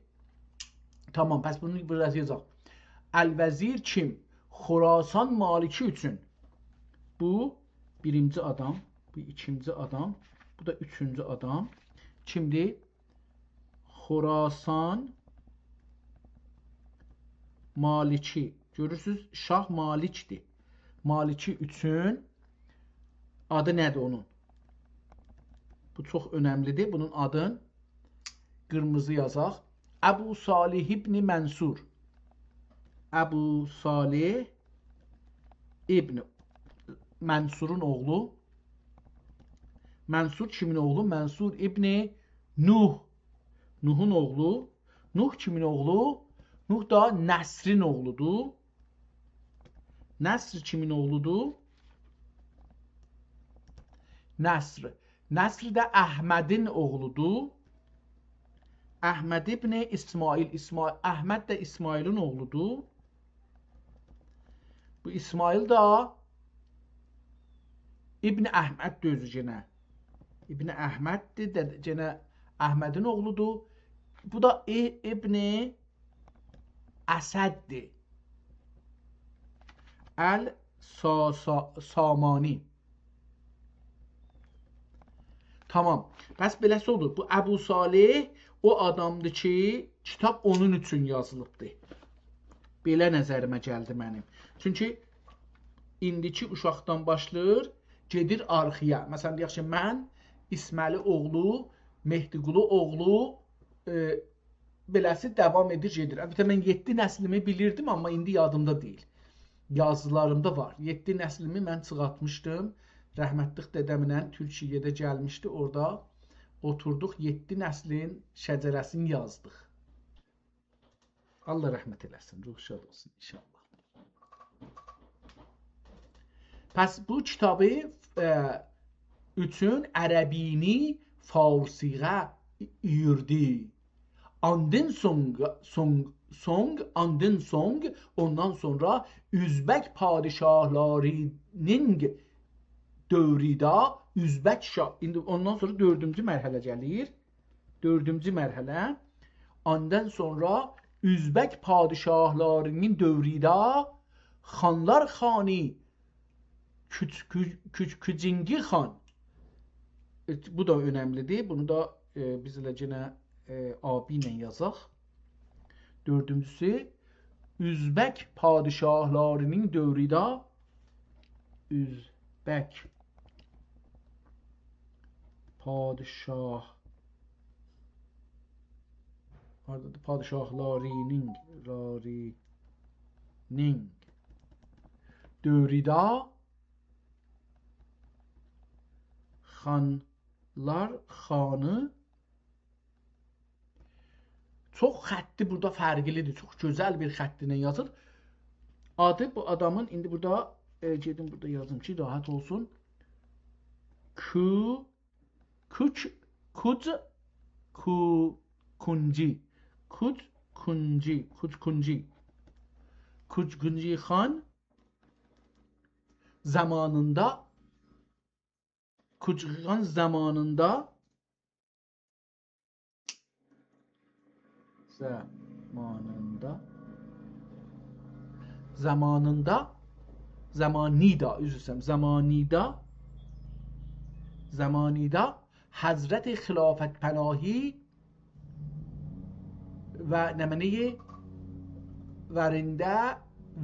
تامام، پس بونو بورادا یازاق. الوزیر کیم؟ خراسان مالکی اوچون. بو بیرینجی آدام، بو ایکینجی آدام، بو دا اوچونجو آدام. کیمدیر؟ خراسان مالکی گؤرورسوز، شاه مالکدیر. مالکی اوچون آدی نه‌دیر اونون؟ بو چوخ اؤنملیدیر. بونون آدین قیرمیزی یازاق. ابو صالح ابن منصور. ابو صالح ابن، منصورون اوغلو. منصور کیمین اوغلو؟ منصور ابن نوح. نوحون اوغلو. نوح کیمین اوغلو؟ نوح دا نصرین اوغلودور. نصر کیمین اوغلودور؟ نصر. نصر ده احمدین اوغلودور. احمد ابن اسماعیل. اسما-، احمد ده اسماعیلین اوغلودور. بو اسماعیل ده ابن احمددیر اؤزو یئنه. ابن احمددیر ده، یئنه احمدین اوغلودور. بو دا ای-، ابن اسددیر. ال سا-، سا-، سامانی. تامام. پس بئله‌سی اولور. بو ابو صالح او آدامدیر کی، کیتاب اونون اوچون یازیلیبدیر. بئله نظریمه گلدی منیم. چونکی ایندیکی اوشاقدان باشلاییر، گئدیر آرخایا. مثلا، دئیک کی، من، اسمعلی اوغلو، مهدیقولو اوغلو، ائ، بئله‌سی داوام ائدیر، گئدیر. البته، من یئددی نسلیمی بیلیردیم، آمما ایندی یادیمدا دئییل. یازیلاریمدا وار. یئددی نسلیمی من چیخارتمیشدیم. رحمتلیک دده‌مله تورکیه‌ده گلمیشدی. اورادا اوتوردوق، یئددی نسلین شجره‌سینی یازدیق. الله رحمت ائله‌سین، روح شاد اولسون ان‌شاءالله. پس بو کیتابی، ائ، اوچون عربی‌نی فارسی‌یه اییردی. آندین سونگ، سونگ، سونگ، آندین سونگ، اوندان سونرا اؤزبک پادشاهلاری‌نین دؤورینده اؤزبک شاه، ایندی اوندان سونرا دؤردونجو مرحله گلیر. دؤردونجو مرحله. آندان سونرا اؤزبک پادشاهلاری‌نین دؤورینده خانلار خانی کوچ-، کوچ-، کوچ-، کوچونجی خان. ائ، بو دا اؤنملیدیر. بونو دا، ائ، بیز ائله یئنه، ائ، آ ب ایله یازاق. دؤردونجوسو، اؤزبک پادشاهلاری‌نین دؤورینده، اؤزبک پادشاه، هاردادیر؟ پادشاهلاری‌نین، لاری‌نین دؤورینده خانلار خانی. چوخ خطی بورادا فرقلیدیر. چوخ گؤزل بیر خط ایله یازیر. آدی بو آدامین، ایندی بورادا، ائ، گئدیم بورادا یازیم کی، راحت اولسون. کو-، کوچ-، کوچ-، کو-، کونجی. کوچ-، کونجی. کوچ-، کونجی. کوچ-، کونجی خان زامانیندا، کوچ-، خان زامانیندا، زامانیندا، زامانیندا، زامانیدا، عذر ایسته‌ییرم، زامانیدا، زامانیدا حضرت خلافت پناهی و نمنه‌ی ورینده،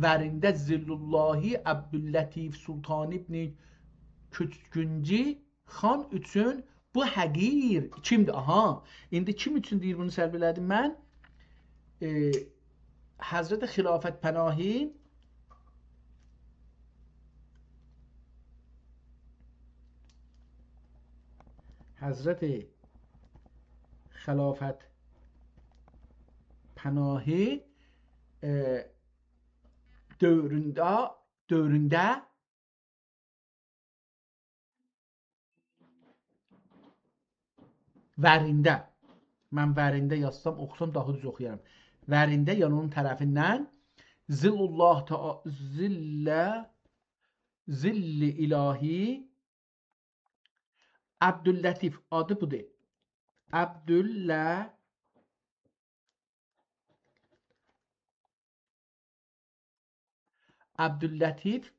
ورینده ظل اللهی عبداللطیف سلطان ابن کوچکونجی خان اوچون بو حقیر کیمدیر؟ آها، ایندی کیم اوچون دئییر بونو سرف ائله‌دیم من؟ ائ، حضرت خلافت پناهی، حضرت خلافت پناهی، ائ، دؤورونده، دؤورونده ورینده. من ورینده یازسام، اوخوسام داها دوز اوخویارام. ورینده، یعنی اونون طرفیندن ظل الله تع-، ظل، ظل الهی عبداللطیف، آدی بودور. عبدالله-، عبداللطیف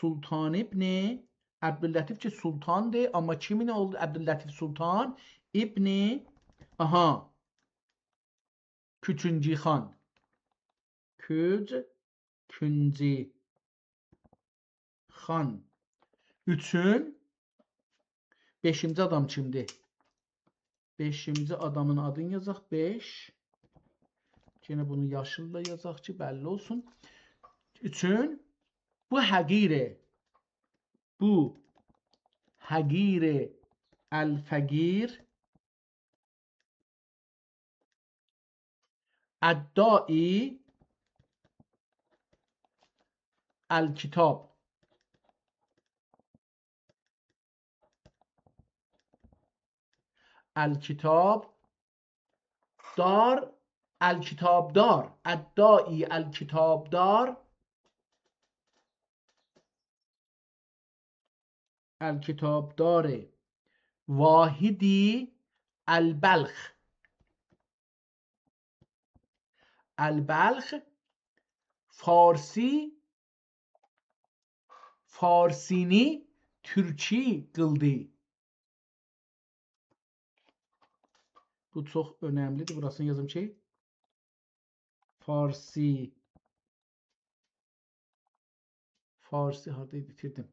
سلطان ابن، عبداللطیف کی سلطاندیر، آمما کیمین اوغلو عبداللطیف سلطان؟ ابن، آها، کوچونجی خان. کوچ-، کونجی خان اوچون. بئشینجی آدام کیمدیر؟ بئشینجی آدامین آدینی یازاق، بئش. یئنه بونو یاشیللا یازاق کی، بللی اولسون. اوچون بو حقیری، بو حقیر الفقیر الداعی الکتاب. الکتاب دار، الکتاب دار، الداعی الکتاب دار، الکتاب دار واحدی البلخ. البلخ فارسی، فارسینی تورکی قیلدی. بو چوخ اؤنملی‌دیر. بوراسینی یازیم کی، فارسی، فارسی، هاردا ایدی، ایتیردیم.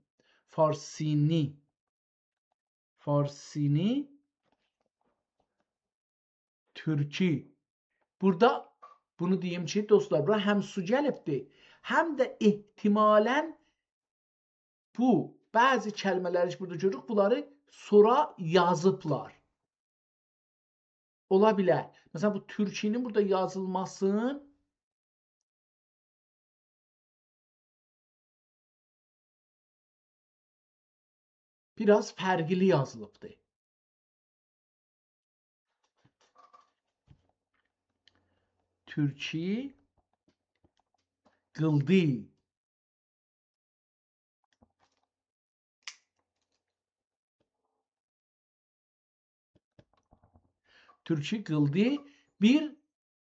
فارسینی، فارسینی تورکی. بورادا بونو دئییم کی، دوستلار، بورا هم سو گلیبدیر، هم ده احتمالاً بو بعضی کلمه‌لری کی، بورادا گؤروروک، بونلاری سونرا یازیبلار. اولا بیلر. مثلاً، بو تورکی‌نین بورادا یازیلماسین بیر آز فرقلی یازیلیبدی. تورکی قیلدی. تورکی قیلدی بیر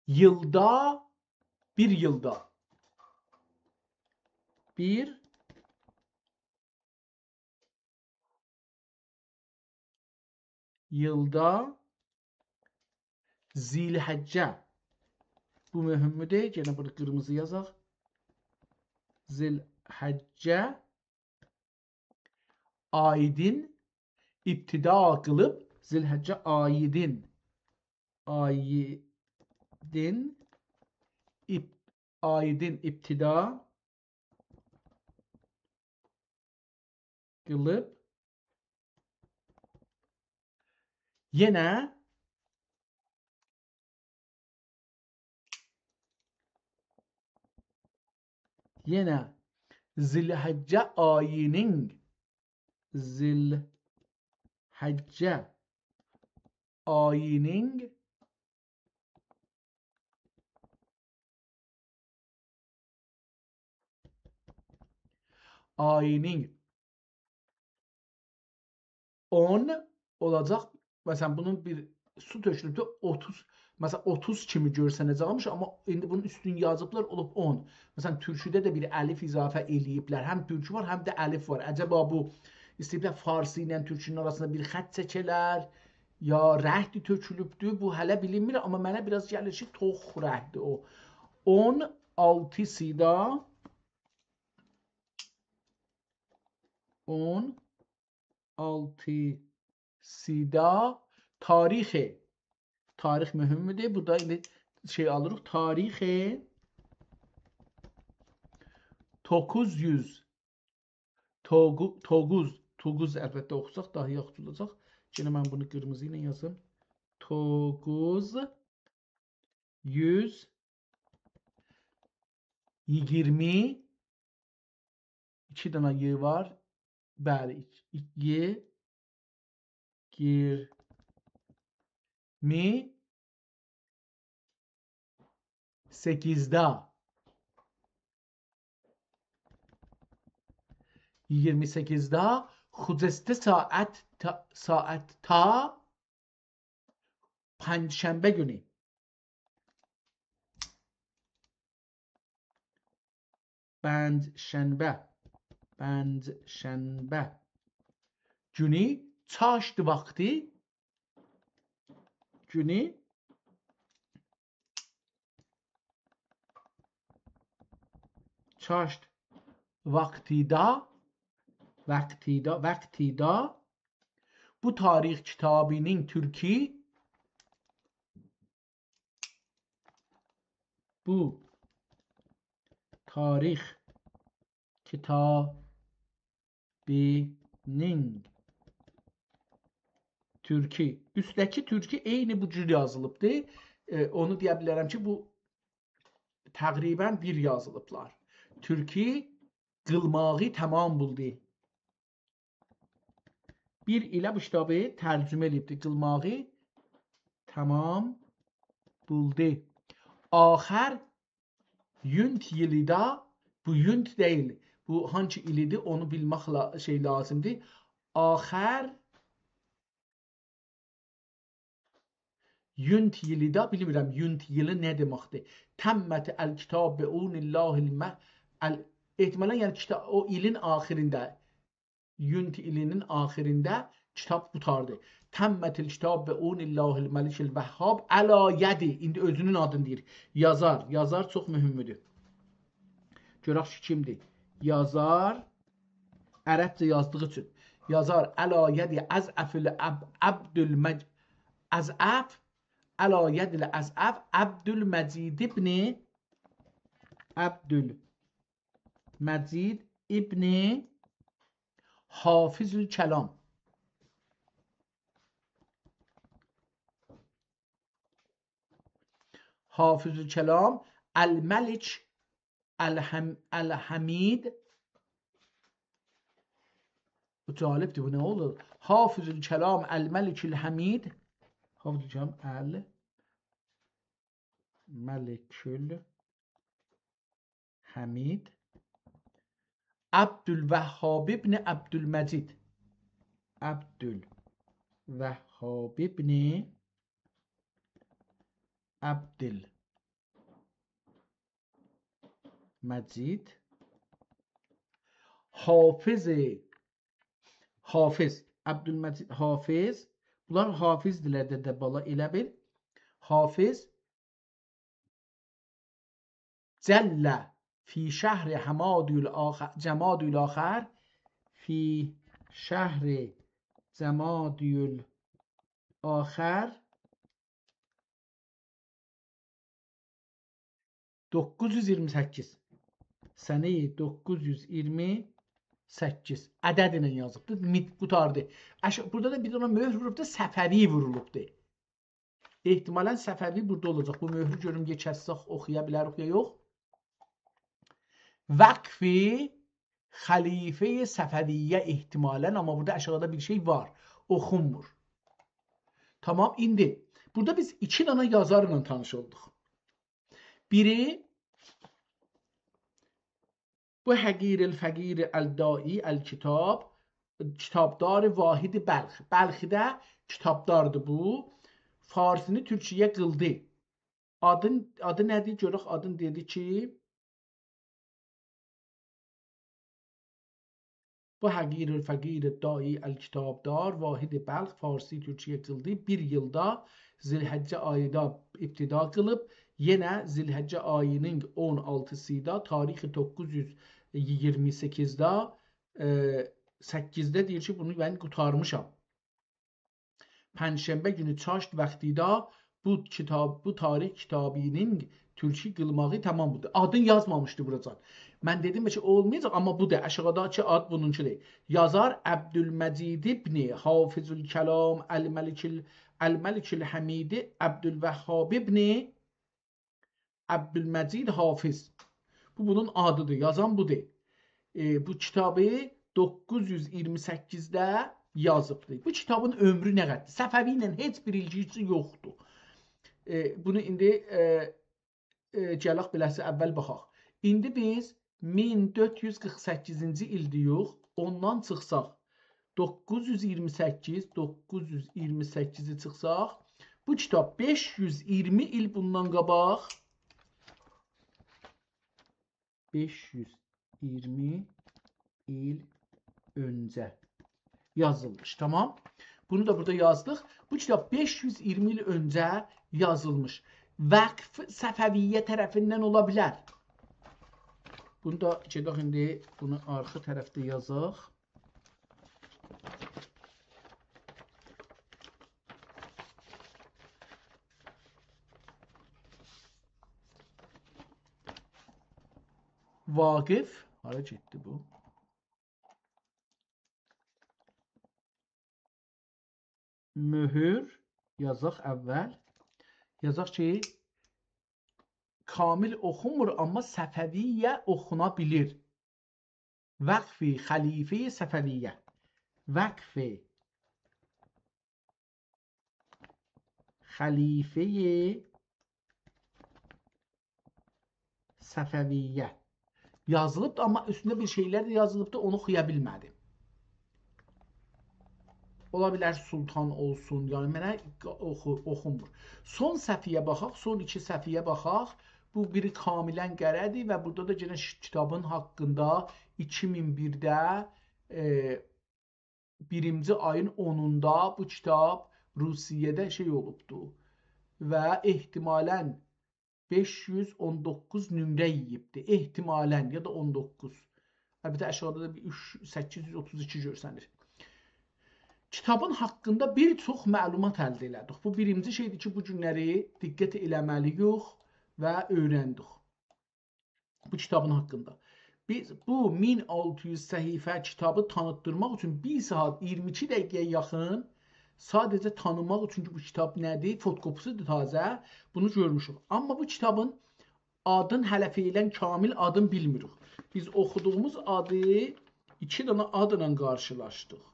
ییلدا، بیر ییلدا. بیر ییلدا ذی‌الحجه. بو مهمدور. یئنه بونو قیرمیزی یازاق. ذی‌الحجه آییدین ابتدا قیلیب، ذی‌الحجه آییدین، آییدین، اب-، آییدین ابتدا قیلیب، یئنه، یئنه ذی‌الحجه آیینین، ذی‌الحجه آیینین آیینین اون اولاجاق. مثلا، بونون بیر سو تؤکولوبدور، اوتوز، مثلا، اوتوز کیمی گؤرسنه‌جکمیش، آمما ایندی بونون اوستون یازیبلار، اولوب اون. مثلا، تورکوده ده بیر الیف اضافه ائله‌ییبلر. هم تورکو وار، هم ده الیف وار. عجبا بو ایسته‌ییبلر فارسی ایله تورکونون آراسیندا بیر خط چکه‌لر، یا رنگدی تؤکولوبدو، بو هله بیلینمیر، آمما منه بیر آز گلیر کی، توخ رنگدی او. اون آلتی‌سیدا، اون آلتی‌سیدا تاریخ. تاریخ مهمدور. بورادا ایندی شئی آلیریق. تاریخ دوققوز یوز، دوققو-، دوققوز، دوققوز البته اوخوساق داها یاخشی اولاجاق. یئنه من بونو قیرمیزی ایله یازیم. دوققوز یوز ایگیرمی، ایکی دنه ی وار. بلی، ایگیرمی سککیزده. ایگیرمی سککیزده خجسته ساعت تا، ساعت تا پنجشنبه گونو. پنجشنبه. پنجشنبه گونو چاشت واختی، گونو چاشت واختیدا، واختیدا، واختیدا بو تاریخ کیتابی‌نین تورکی، بو تاریخ کیتابی‌نین تورکی. اوستده‌کی تورکی عینی بو جور یازیلیبدی. ائ، اونو دئیه بیلرم کی، بو تقریباً بیر یازیلیبلار. تورکی قیلماغی تمام بولدو. بیر ایله بو کیتابی ترجمه ائله‌ییبدی. قیلماغی تمام بولدو. آخر یونت ییلیدا، بو یونت دئییل، بو هانسی ایلیدیر، اونو بیلمک لا-، شئی لازیمدیر. آخر یونت ییلیدا، بیلمیرم، یونت ییلی نه دئمکدیر. تمت الکتاب بعون الله الم-، ال-، احتمالاً، یعنی، کیتا-، او ایلین آخیرینده، یونت ایلینین آخیرینده کیتاب قوتاردی. تمت الکتاب بعون الله الملک الوهاب علی یدی. ایندی اؤزونون آدینی دئییر. یازار. یازار چوخ مهمدور. گؤرک کی، کیمدیر؟ یازار، عربجه یازدیغی اوچون. یازار علی یدی اضعف العب-، عبدالمج-، اضعف، علی یدی الاضعف عبدالمجید ابن، عبدالمجید ابن حافظ الکلام. حافظ الکلام الملک الحم-، الحمید. بو جالبدیر، بو نه اولور؟ حافظ الکلام الملک الحمید. حافظ الکلام الملک الحمید. عبدالوهاب ابن عبدالمجید. عبدالوهاب ابن عبدالمجید. حافظ، حافظ، عبدالمجید حافظ. بونلار حافظدیرلر، دده بالا، ائله بیل. حافظ جل فی شهر حمادی الآخر، جمادی الآخر، فی شهر جمادی الآخر، دوققوز یوز ایگیرمی سککیز. سنه‌ی دوققوز یوز ایگیرمی سککیز. عدد ایله یازیبدیر. میت قوتاردی. اش-، بورادا دا بیر دنه مؤهر ووروبدور، صفوی وورولوبدور. احتمالاً صفوی بورادا اولاجاق. بو مؤهرو گؤروم یئکلتسک، اوخویا بیلریک یا یوخ. وقف خلیفه‌ی صفویه احتمالاً، آمما بورادا آشاغیدا بیر شئی وار. اوخونمور. تامام، ایندی بورادا بیز ایکی دنه یازارلا تانیش اولدوق. بیری بو حقیر الفقیر الداعی الکتاب، کتابدار واحد بلخ. بلخیده کتابداردی بو. فارسینی تورکیه‌یه قیلدی. آدین، آدی نه‌دیر؟ گؤرک، آدین دئدی کی، بو حقیر الفقیر داعی الکتابدار واحد بلخ فارسی تورکیه‌یه قیلدی. بیر ییلدا ذوالحجه آییدا ابتدا قیلیب، یئنه ذوالحجه آیی‌نین اون آلتیسیدا، تاریخ دوققوز یوز ایگیرمی سککیزده، ائ، سککیزده دئییر کی، بونو من قوتارمیشام. پنجشنبه گونو چاشت واختیدا بو کیتاب، بو تاریخ کیتابی‌نین تورکی قیلماغی تامام بودور. آدین یازمامیشدی بوراجان. من دئدیم کی، اولمایاجاق، آمما بودور. آشاغیداکی آد بونونکیدیر. یازار عبدالمجید ابن حافظ الکلام الملک ال-، الملک الحمید عبدالوهاب ابن عبدالمجید حافظ. بو بونون آدیدیر، یازان بودور. ائ، بو کیتابی دوققوز یوز ایگیرمی سککیزده یازیبدیر. بو کیتابین عؤمرو نه قدردیر؟ صفوی ایله هئچ بیر ایلگیسی یوخدور. ائ، بونو ایندی، ائ، ائ، گلک بئله‌سی اول باخاق. ایندی بیز مین دؤرد یوز قیرخ سککیزینجی ایلده‌ییک، اوندان چیخساق، دوققوز یوز ایگیرمی سککیز، دوققوز یوز ایگیرمی سککیزی چیخساق، بو کیتاب بئش یوز ایگیرمی ایل بوندان قاباق، بئش یوز ایگیرمی ایل اؤنجه یازیلمیش. تامام. بونو دا بورادا یازدیق. بو کیتاب بئش یوز ایگیرمی ایل اؤنجه یازیلمیش. وقف صفویه طرفیندن اولا بیلر. بونو دا گئدک ایندی بونو آرخا طرفده یازاق. واقف، هارا گئتدی بو؟ مهر یازاق اول. یازاق کی، کامل اوخونمور، آمما صفویه اوخونا بیلیر. وقف خلیفهٔ صفویه. وقف خلیفهٔ صفویه یازیلیبدی، آمما اوستونده بیر شئیلر ده یازیلیبدی، اونو اوخویا بیلمه‌دیم. اولا بیلر سلطان اولسون، یعنی منه اوخو-، اوخونمور. سون صفحه‌یه باخاق، سون ایکی صفحه‌یه باخاق. بو بیری کاملاً قره‌دیر و بورادا دا یئنه ش-، کیتابین حاقیندا ایکی مین بیرده، ائ، بیرینجی آیین اونوندا بو کیتاب روسیه‌ده شئی اولوبدو و احتمالاً بئش یوز اون دوققوز نمره یئییبدی. احتمالاً، یا دا اون دوققوز. البته، آشاغیدا دا بیر اوچ، سککیز یوز اوتوز ایکی گؤرسنیر. کیتابین حاقیندا بیر چوخ معلومات الده ائله‌دیک. بو بیرینجی شئیدیر کی، بو گونلری دقت ائله‌مه‌لی‌ییک و اؤیرندیک بو کیتابین حاقیندا. بیز بو مین آلتی یوز صفحه کیتابی تانیتدیرماق اوچون بیر ساعت اییرمی ایکی دقیقه‌یه یاخین ساده‌جه تانیماق اوچون کی، بو کیتاب نه‌دیر، فتوکوپی‌سی‌دیر تازه، بونو گؤرموشوک. آمما بو کیتابین آدین هله فعلاً کامل آدین بیلمیریک. بیز اوخودوغوموز آدی ایکی دنه آدلا قارشیلاشدیق.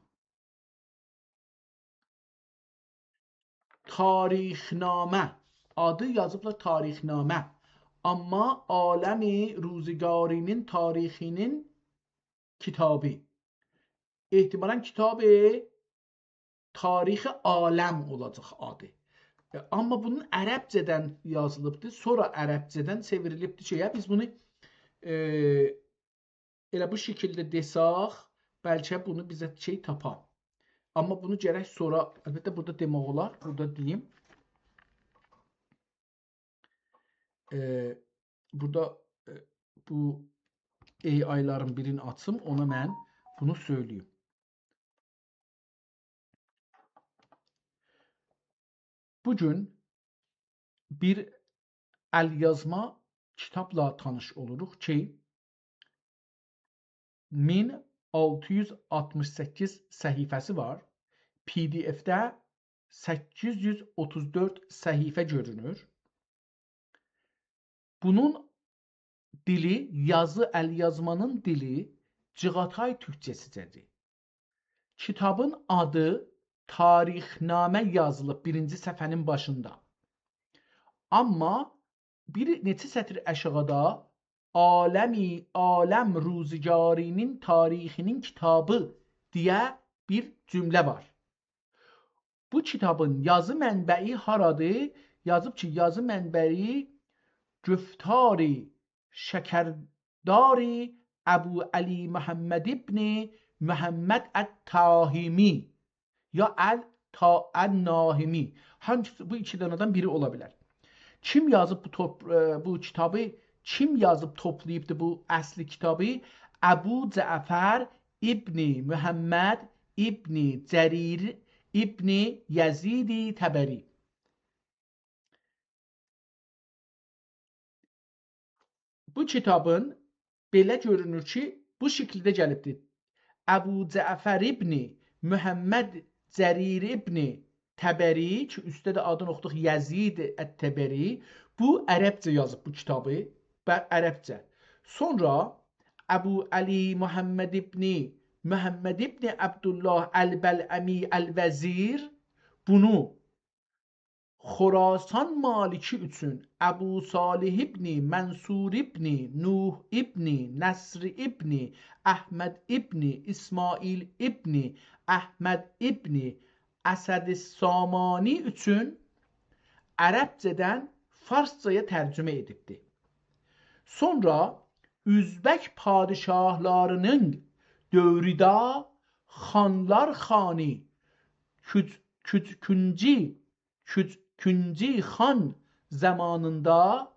تاریخ‌نامه. آدی یازیبلار تاریخ‌نامه. آمما عالم روزگاری‌نین تاریخی‌نین کیتابی. احتمالاً کیتاب تاریخ عالم اولاجاق آدی. ائ، آمما بونون عربجه‌دن یازیلیبدی، سونرا عربجه‌دن چئوریلیبدی شئیه. بیز بونو، ائ، ائله بو شکیلده دئساق، بلکه بونو بیزه شئی تاپا. آمما بونو گرک سونرا، البته، بورادا دئمک اولار، بورادا دئییم. ائ، بورادا، ائ، بو AI-لارین بیرینی آچیم، اونا من بونو سؤیله‌ییم. بو گون بیر ال‌یازما کیتابلا تانیش اولوروق کی، مین آلتی یوز آلتمیش سککیز صفحه‌سی وار. PDF-ده سککیز یوز اوتوز دؤرد صفحه گؤرونور. بونون دیلی، یازی، ال‌یازمانین دیلی چیغاتای تورکجه‌سیجه‌دیر. کیتابین آدی تاریخ‌نامه یازیلیب بیرینجی صفحه‌نین باشیندا. آمما بیر نئچه سطر آشاغیدا «عالمی، عالم روزگاری‌نین تاریخی‌نین کیتابی» دئیه بیر جمله وار. بو کیتابین یازی منبعی هارادیر؟ یازیب کی، یازی منبعی «گفتار شکردار ابوعلی محمد ابن محمد الطاهمی» یا ال تا الناهمی. هانگیسی، بو ایکی دنه‌دن بیری اولا بیلر. کیم یازیب بو توپ-، ائ، بو کیتابی؟ کیم یازیب، توپلاییبدی بو اصلی کیتابی؟ ابوجعفر ابن محمد ابن جریر ابن یزید طبری. بو کیتابین بئله گؤرونور کی، بو شکیلده گلیبدیر. ابوجعفر ابن محمد جریر ابن طبری، کی، اوستده ده آدینی اوخودوق، یزید الطبری، بو عربجه یازیب بو کیتابی، بر عربجه. سونرا ابوعلی محمد ابن محمد ابن عبدالله البلعمی الوزیر بونو خراسان مالکی اوچون ابوصالح ابن منصور ابن نوح ابن نصر ابن احمد ابن اسماعیل ابن احمد ابن اسد سامانی اوچون عربجه‌دن فارسجایا ترجمه ائدیبدی. سونرا اؤزبک پادشاهلاری‌نین دؤورونده خانلار خانی کوج-، کوج-، کونجی، کوج-، کونجی خان زامانیندا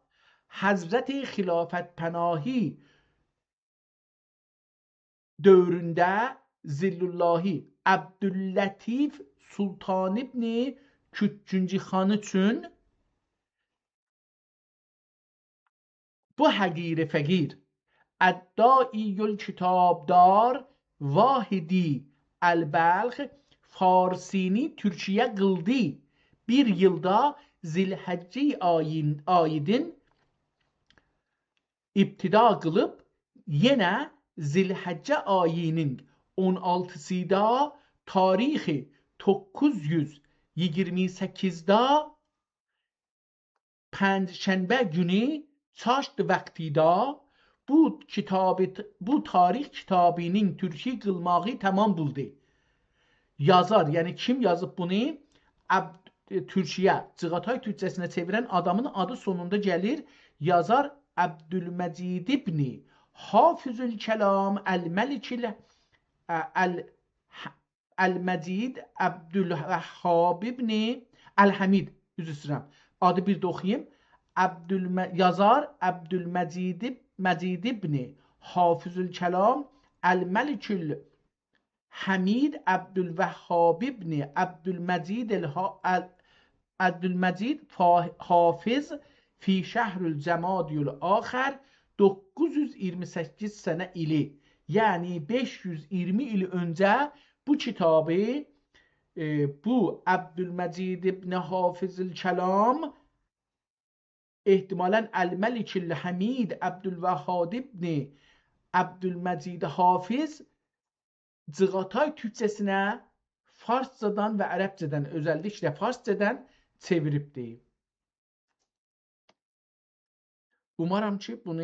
حضرت خلافت‌پناهی دؤورونده ظل‌اللهی عبداللطیف سلطان ابن کوتکونجی خان اوچون بو حقیر فقیر، ادعی الکتابدار واحدی البلخ فارسینی تورکیه قیلدی. بیر ییلدا ذوالحجه آیین، آییدین ابتدا قیلیب، یئنه ذوالحجه آیینین اون آلتیسیدا تاریخ دوققوز یوز ایگیرمی سککیزده پنجشنبه گونو چاشت واختیدا بو کیتابی، بو تاریخ کیتابینین تورکی قیلماغی تمام بولدو. یازار، یعنی کیم یازیب بونو؟ عبد-، تورکیه، چغاتای تورکجه‌سینه چئویرن آدامین آدی سونوندا گلیر. یازار عبدالمجید ابن حافظ الکلام الملک ال-، ال-، المجید عبدالوهاب ابن الحمید، عذر ایسته‌ییرم. آدی بیر ده اوخویوم. عبدالم-، یازار عبدالمجید، مجید ابن حافظ الکلام الملک الحمید عبدالوهاب ابن عبدالمجید الها-، ال-، عبدالمجید فا-، حافظ فی شهر الجمادی الآخر، دوققوز یوز ایگیرمی سککیز سنه ایلی، یعنی بئش یوز ایگیرمی ایل اؤنجه بو کیتابی، ائ، بو عبدالمجید ابن حافظ الکلام، احتمالاً الملک الحمید عبدالوهاب ابن عبدالمجید حافظ، چغاتای تورکجه‌سینه فارسجادان و عربجه‌دن، اؤزللیکله فارسجادان چئویریبدی. اومارام کی، بونو